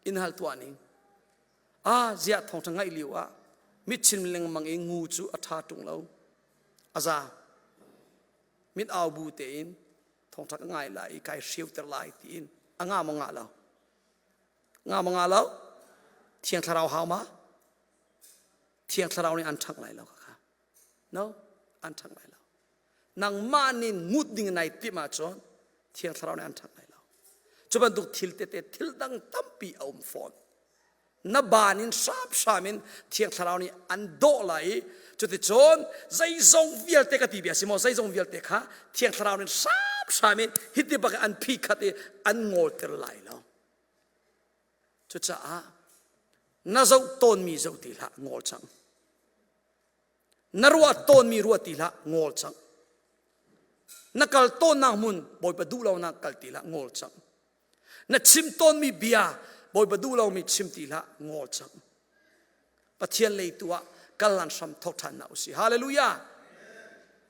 in hal tuah ning. Ah ziah thawngṭha ngaih lio ah mitchin lengmang i ngu cu a ṭha ṭung lo. A za. Mit au bu tein thawngṭha ka ngai lai i kai hrioter lai tiin a nga maw nga lo? Nga maw nga lo? Thiang Thlarau hau ma? Thiang Thlarau nih an ṭhangh lai lo kha. No, an ṭhangh lai lo. Nangmah nih ngut ding nai timh ahcun Thiang Thlarau nih an ṭhangh lai lo. Cu bantuk thil tete thil dang tampi a um fawn. Na baan in hramhram in Thiang Thlarau nih an dawh lai i cuticun zeizong vialte ka ti bia si maw zeizong vialte kha Thiang Thlarau nih hramhram in hiti bak in an phikhat i an ngawlter lai lo. Cucaah na zoh tawnmi zoh ti hlah ngawl cang. Na ruah tawnmi ruah ti hlah ngawl cang. Na kal tawnnak hmun Bawipa duh lonak kal ti hlah ngawl cang. Na chim tawnmi bia Bawipa duh lomi chim ti hlah ngawl cang. Pathian lei tu ah kal lan hram thawk ṭhan hna usih. Hallelujah.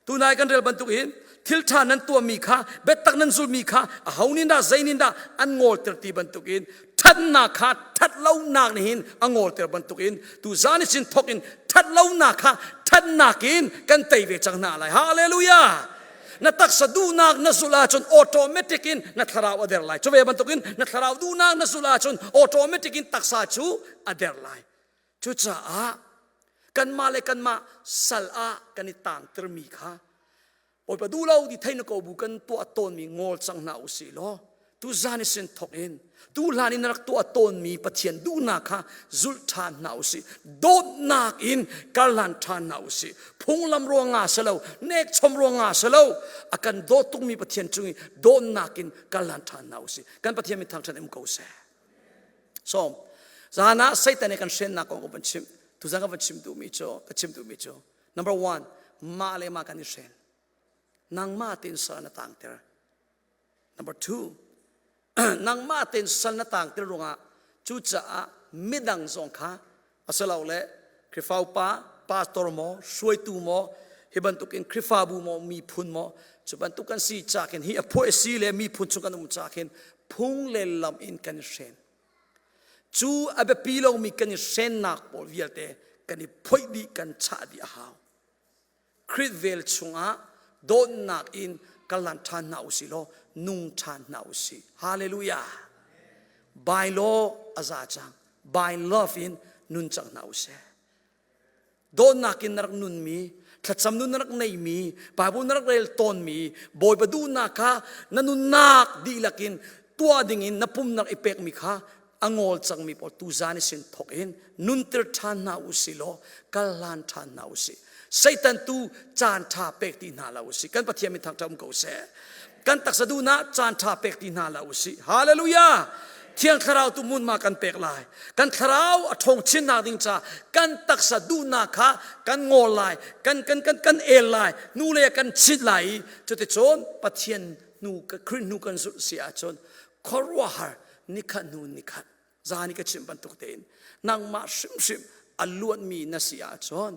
Tunai kan rel bantuk in thil ṭha nan tuahmi kha biatak nan zulmi kha aho nih dah zei nih dah an ngawlter ti bantuk in ṭhatnak kha ṭhatlonak nih hin a ngawlter bantuk in tu zan i sin thawk in ṭhatlonak kha ṭhatnak in kan tei ve cang hna lai. Hallelujah! Na taksa duhnak na zulh ahcun automatic in na thlarau a der lai. Cu ve bantuk in na thlarau duhnak na zulh ahcun automatic in taksa cu a der lai. Cucaah kanmah le kanmah sal ah kan i tangtermi kha Bawipa duh lo ti thei na ko bu kan tuah tawnmi ngawl cang hna u sih law tu zan i sin thawk in tu hlan in rak tuah tawnmi Pathian duhnak kha zulh ṭhan hna u sih dawtnak in karhlan ṭhan hna u sih phunglam ruangah si lo nekchom ruangah si lo a kan dawt tukmi Pathian cung i dawtnak in karhlan ṭhan hna u sih kan Pathian min thangṭhat um ko seh Sawm. Zan ah Satan nih kan hrennak kong ka van chim. Tuzan ka van chim duhmi cu, ka chim duhmi cu, number one, mah le mah kan i hren. Nangmah tein sal na tangter. Number two, nangmah tein sal na tangter ruangah cucaah midang zong kha asilole Khrihfa upa, pastor maw, hruaitu maw, hi bantukin Khrihfabu maw, miphun maw, cu bantuk kan si ca khin hi a phuah si le miphun chung kan um ca khin phung le lam in kan i hren. Cu a biapi lomi kan i hrennak pawl vialte kan i phoih dih kan chah dih a hau. Khrih vel chungah dawtnak in kal lan ṭhan hna usih law nung ṭhan hna usih. Hallelujah. By law a za cang. By love in nun cang hna usih. Dawtnak in na rak nunmi, thlacam nun na rak neimi, Bible na rak rel tawnmi, Bawipa duhnak kha na nunnak dihlak in tuah dingin na pum na rak i pekmi kha a ngawl cangmi pawl tuzan i sin thawk in nunter ṭhan hna u si law kal hlan ṭhan hna u si. Satan tu caan ṭha pek ti hna lo u si. Kan Pathian min thangṭhat um ko seh. Kan taksa duhnak caan ṭha pek ti hna lo u si. Hallelujah! Thiang Thlarau tu hmunhma kan pek lai. Kan thlarau a ṭhawng chinnak ding ca kan taksa duhnak kha kan ngawl lai, kan kan kan kan el lai, nu le kan chit lai i cuticun Pathian hnu Khrih hnu kan zulh si ahcun khuaruahhar nikhat hnu nikhat zan i ka chimh bantuk tein nangmah hrimhrim a luatmi na si ahcun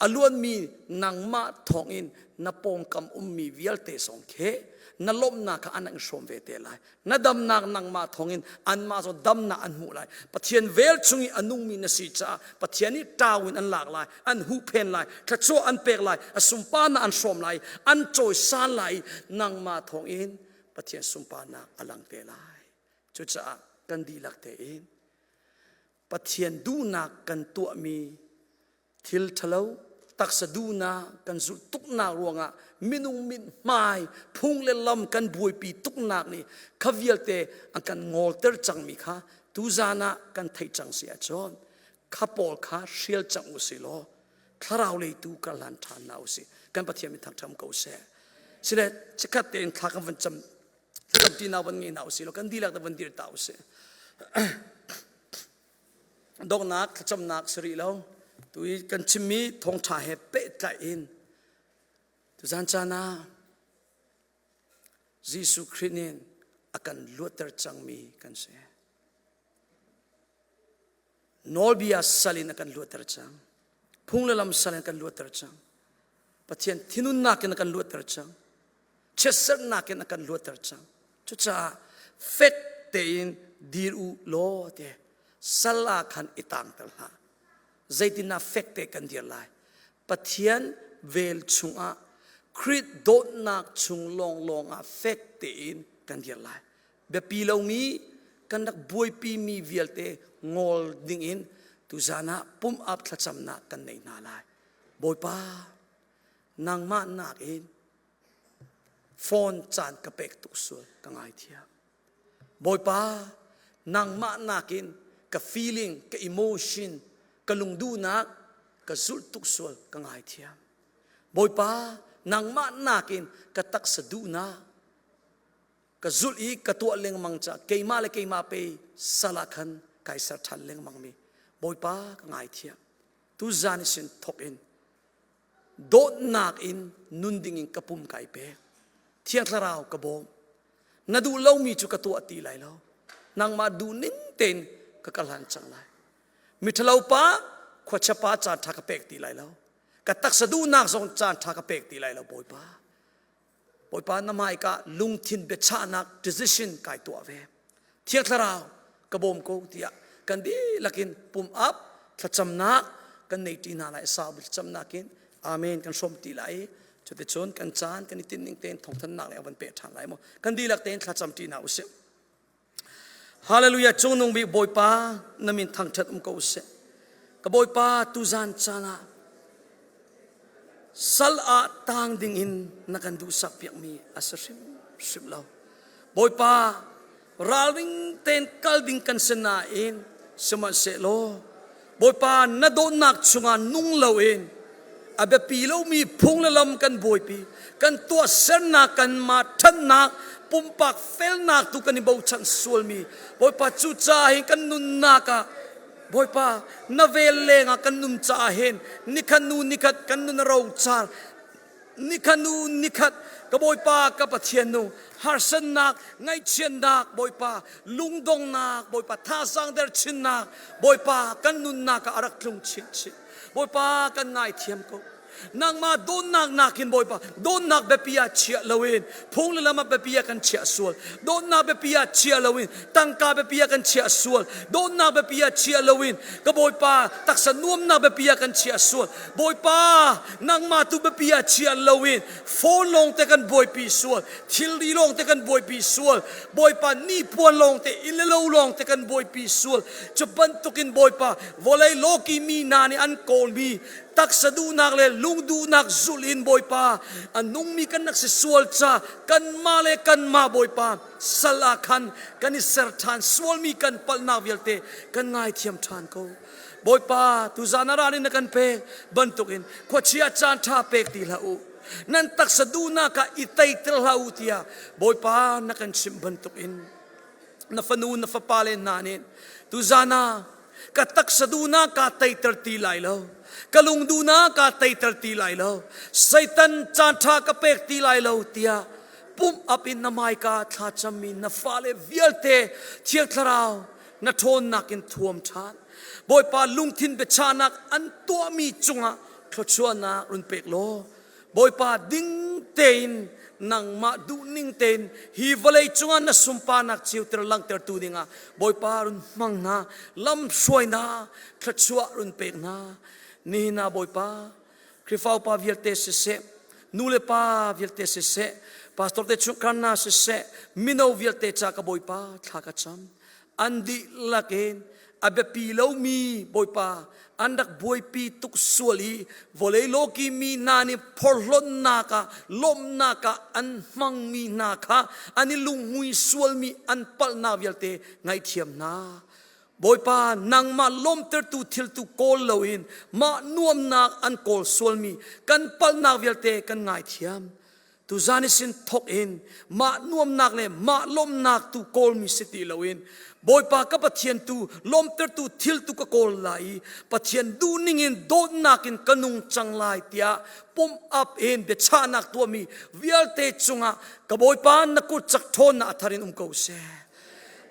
a luatmi nangmah thawngin na pawngkam ummi vialte zong khi na lawmhnak kha an in hrawm ve te lai. Na damnak nangmah thawngin anmah zong damnak an hmuh lai. Pathian vel chung i a nungmi na si caah Pathian nih ṭau in an lak lai, an huhphen lai, thluachuah an pek lai, a sunparnak an hrawm lai, an cawisan lai i nangmah thawngin Pathian sunparnak a lang te lai. Cucaah kan dihlak tein Pathian duhnak kan tuahmi thil ṭhalo taksa duhnak kan zulh tuknak ruangah minung mithmai phung le lam kan buaipi tuknak nih kha vialte an kan ngawlter cangmi kha tuzan ah kan theih cang si ahcun kha pawl kha hrial cang u si law thlarau lei tu kar hlan ṭhan hna u sih. Kan Pathian min thangṭhat ko seh. Sile chikkhat tein thla kan van cam camti na van ngei hna usih law kan dihlak te van dir ta usih. Donghnak thlacamnak si rih lo. Tu i kan chimmi thawngṭha he pehtlaih in tuzan caan ah Jesuh Khrih nih a kan luatter cangmi kan si. Nawlbia sal in a kan luatter cang. Phung le lam sal in a kan luatter cang. Pathian thinunnak in a kan luatter cang. Chiatserhnak in a kan luatter cang. Cucaah fek tein dir u law te sal ah khan i tangter hlah. Zeitindah fek te kan dir lai? Pathian vel chungah Khrih dawtnak chung lawnglawng ah fek tein kan dir lai. Biapi lomi kan rak buaipimi vialte ngol dingin tuzan ah pum up thlacamnak kan nei hna lai. Bawipa, nangmah nakin phone caan ka pek tuk sual ka ngaithiam. Bawipa, nangmah nakin ka feeling, ka emotion, ka lungduhnak ka zulh tuk sual ka ngaithiam. Bawipa, nangmah nakin ka taksa duhnak ka zulh i ka tuah lengmang ca keimah le keimah pe sal ah khan kai ser ṭhan lengmang mi Bawipa ka ngaithiam. Tuzan i sin thawk in dawtnak in nun ding in ka pum kai pek. Thiang Thlarau ka bawm. Na duh lomi cu ka tuah ti lai lo. Nangmah duh ning tein ka kal han cang lai. Miṭhalo pa, khuachia pa caan ṭha ka pek ti lai lo. Ka taksa duhnak zong caan ṭha ka pek ti lai lo, Bawipa. Bawipa na hmaika lungthin biachahnak decision kai tuah ve. Thiang Thlarau ka bawm ko tiah kan dihlak in pum up thlacamnak kan nei ṭi hna lai sau thlacamnak in amen kan hrawm ti lai. Cuticun kan caan kan i tinning tein thawngthannak le a van peh ṭhan lai mu. Kan dihlak tein thlacam ṭi hna usih. Hallelujah cungnung bik Bawipa na min thangṭhat um ko seh. Ka Bawipa tuzan caan ah sal ah tang ding in na kan duhsak piakmi a si hrimhrim lo. Bawipa ralring tein kal ding kan si nain sihmanhsehlaw Bawipa na dawtnak chungah nung loin a biapi lomi phung le lam kan buaipi kan tuahsernak kanmah ṭhatnak pumpak felnak tu kan i bochan sualmi Bawipa cucaah hin kan nunnak ah Bawipa na vel lengah kan nun caah hin nikhat nu nikhat kan nun a rocar nikhat nu nikhat ka Bawipa ka Pathian nu harsatnak ngaihchiatnak Bawipa lungdongnak Bawipa thazaang der chinnak Bawipa kan nunnak ah a rak tlung chinchin. Bawipa kan ngaithiam ko. Nangmah dawtnak nakin Bawipa dawtnak biapi ah chiah loin phung le lam ah biapi ah kan chiah sual. Dawtnak biapi ah chiah loin tangka biapi ah kan chiah sual. Dawtnak biapi ah chiah loin ka Bawipa taksa nuamnak biapi ah kan chiah sual. Bawipa nangmah tu biapi ah chiah loin phone lawng te kan buaipi sual. Thilri lawng te kan buaipi sual. Bawipa nipuan lawng te inn le lo lawng te kan buaipi sual. Cu bantukin Bawipa vawlei lawki mi hna nih an kawlmi taksa duhnak le lung duhnak zulh in Bawipa a nungmi kan rak si sual ca kanmah le kanmah Bawipa sal ah khan kan i ser ṭhan sualmi kan palhnak vialte kan ngaithiam ṭhan ko. Bawipa tuzan a ran in na kan pek bantukin khuachia caan ṭha pek ti hlah u nan taksa duhnak ah i teiter hlah u tiah Bawipa na kan chimh bantukin na fanu na fapa le hna nih tuzan ah ka taksa duhnak kaa teiter ti lai lo ka lung duhnak kaa teiter ti lai lo Satan caan ṭha ka pek ti lai lo tiah pumh up in na hmaika thlacammi na fale vialte Thiang Thlarau na ṭhawnnak in thuam ṭhan Bawipa lungthin biachahnak an tuahmi cungah thluachuahnak run pek law Bawipa ding tein nangmah duhning tein hi vawlei cungah na sunparnak ceuter langhtertu dingah Bawipa run hmang hna lam hruai hna thluachuah run pek hna nihin ah Bawipa Khrihfa upa vialte siseh nu le pa vialte siseh pastor te chungkhar hna siseh mino vialte ca ka Bawipa thla ka cam an dihlak in a biapi lomi Bawipa an rak buaipi tuk sual i vawlei lawki mi hna nih phorhlawtnak ah lawmhnak ah an hmangmi hna kha an i lunghmui sualmi an palhnak vialte ngaihthiam hna. Bawipa nangmah lawmtertu thiltu kawl loin mah nuamnak an kawl sualmi kan palhnak vialte kan ngaithiam. Tuzan i sin thok in mah nuamnak le mah lawmhnak tu kawlmi si ti loin Bawipa ka Pathian tu lawmtertu thil tu ka kawl lai i Pathian duhning in dawtnak in ka nung cang lai tiah pump up in biachahnak tuahmi vialte cungah ka Bawipa na kut cak ṭhawnnak a thar in um ko seh.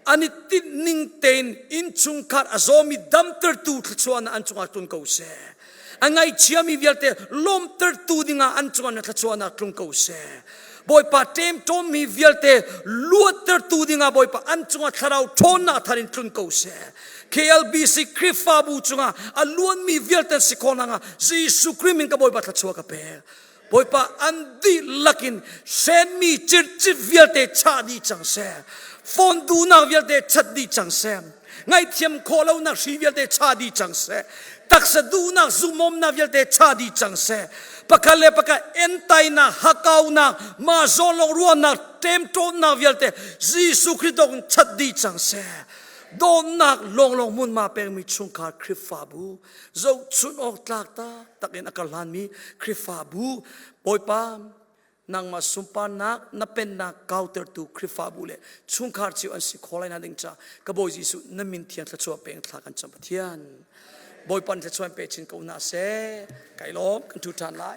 An i tinh ning tein innchungkhar a zawmi damtertu thluachuahnak an cungah tlun ko seh. A ngaihchiami vialte lawmtertu dingah an cungah na thluachuahnak tlung ko seh. Bawipa ṭemṭawmmi vialte luattertu dingah Bawipa an cungah thlarau ṭhawnnak thar in tlun ko seh. KLBC Khrihfabu cungah a luanmi vialte si khawh nakhnga Jesuh Khrih min ka Bawipa thluachuah ka pek. Bawipa an dihlak in hrenmi circit vialte chah dih cang seh. Phone duhnak vialte chat dih cang seh. Ngaihthiam khawh lonak hri vialte chah dih cang seh. Taksa duhnak zumawmnak vialte chah dih cang seh. Pakhat le pakhat entainak, hakaunak, mah zawn lawng ruahnak, ṭemṭawnnak vialte Jesuh Khrih in chat dih cang seh. Dawtnak lawnglawng hmunhma pekmi chungkhar Khrihfabu zohchunh awk tlak taktak in a kar hlanmi Khrihfabu Bawipa nangmah sunparnak na pennak kautertu Khrihfabu le chungkhar cio an si khawh lai na ding ca ka Bawi Jesuh na min thiang thluachuah peng thla kan cam Pathian Bawipa thluachuah pe chin ko na seh kai lawm kan thu ṭhan lai.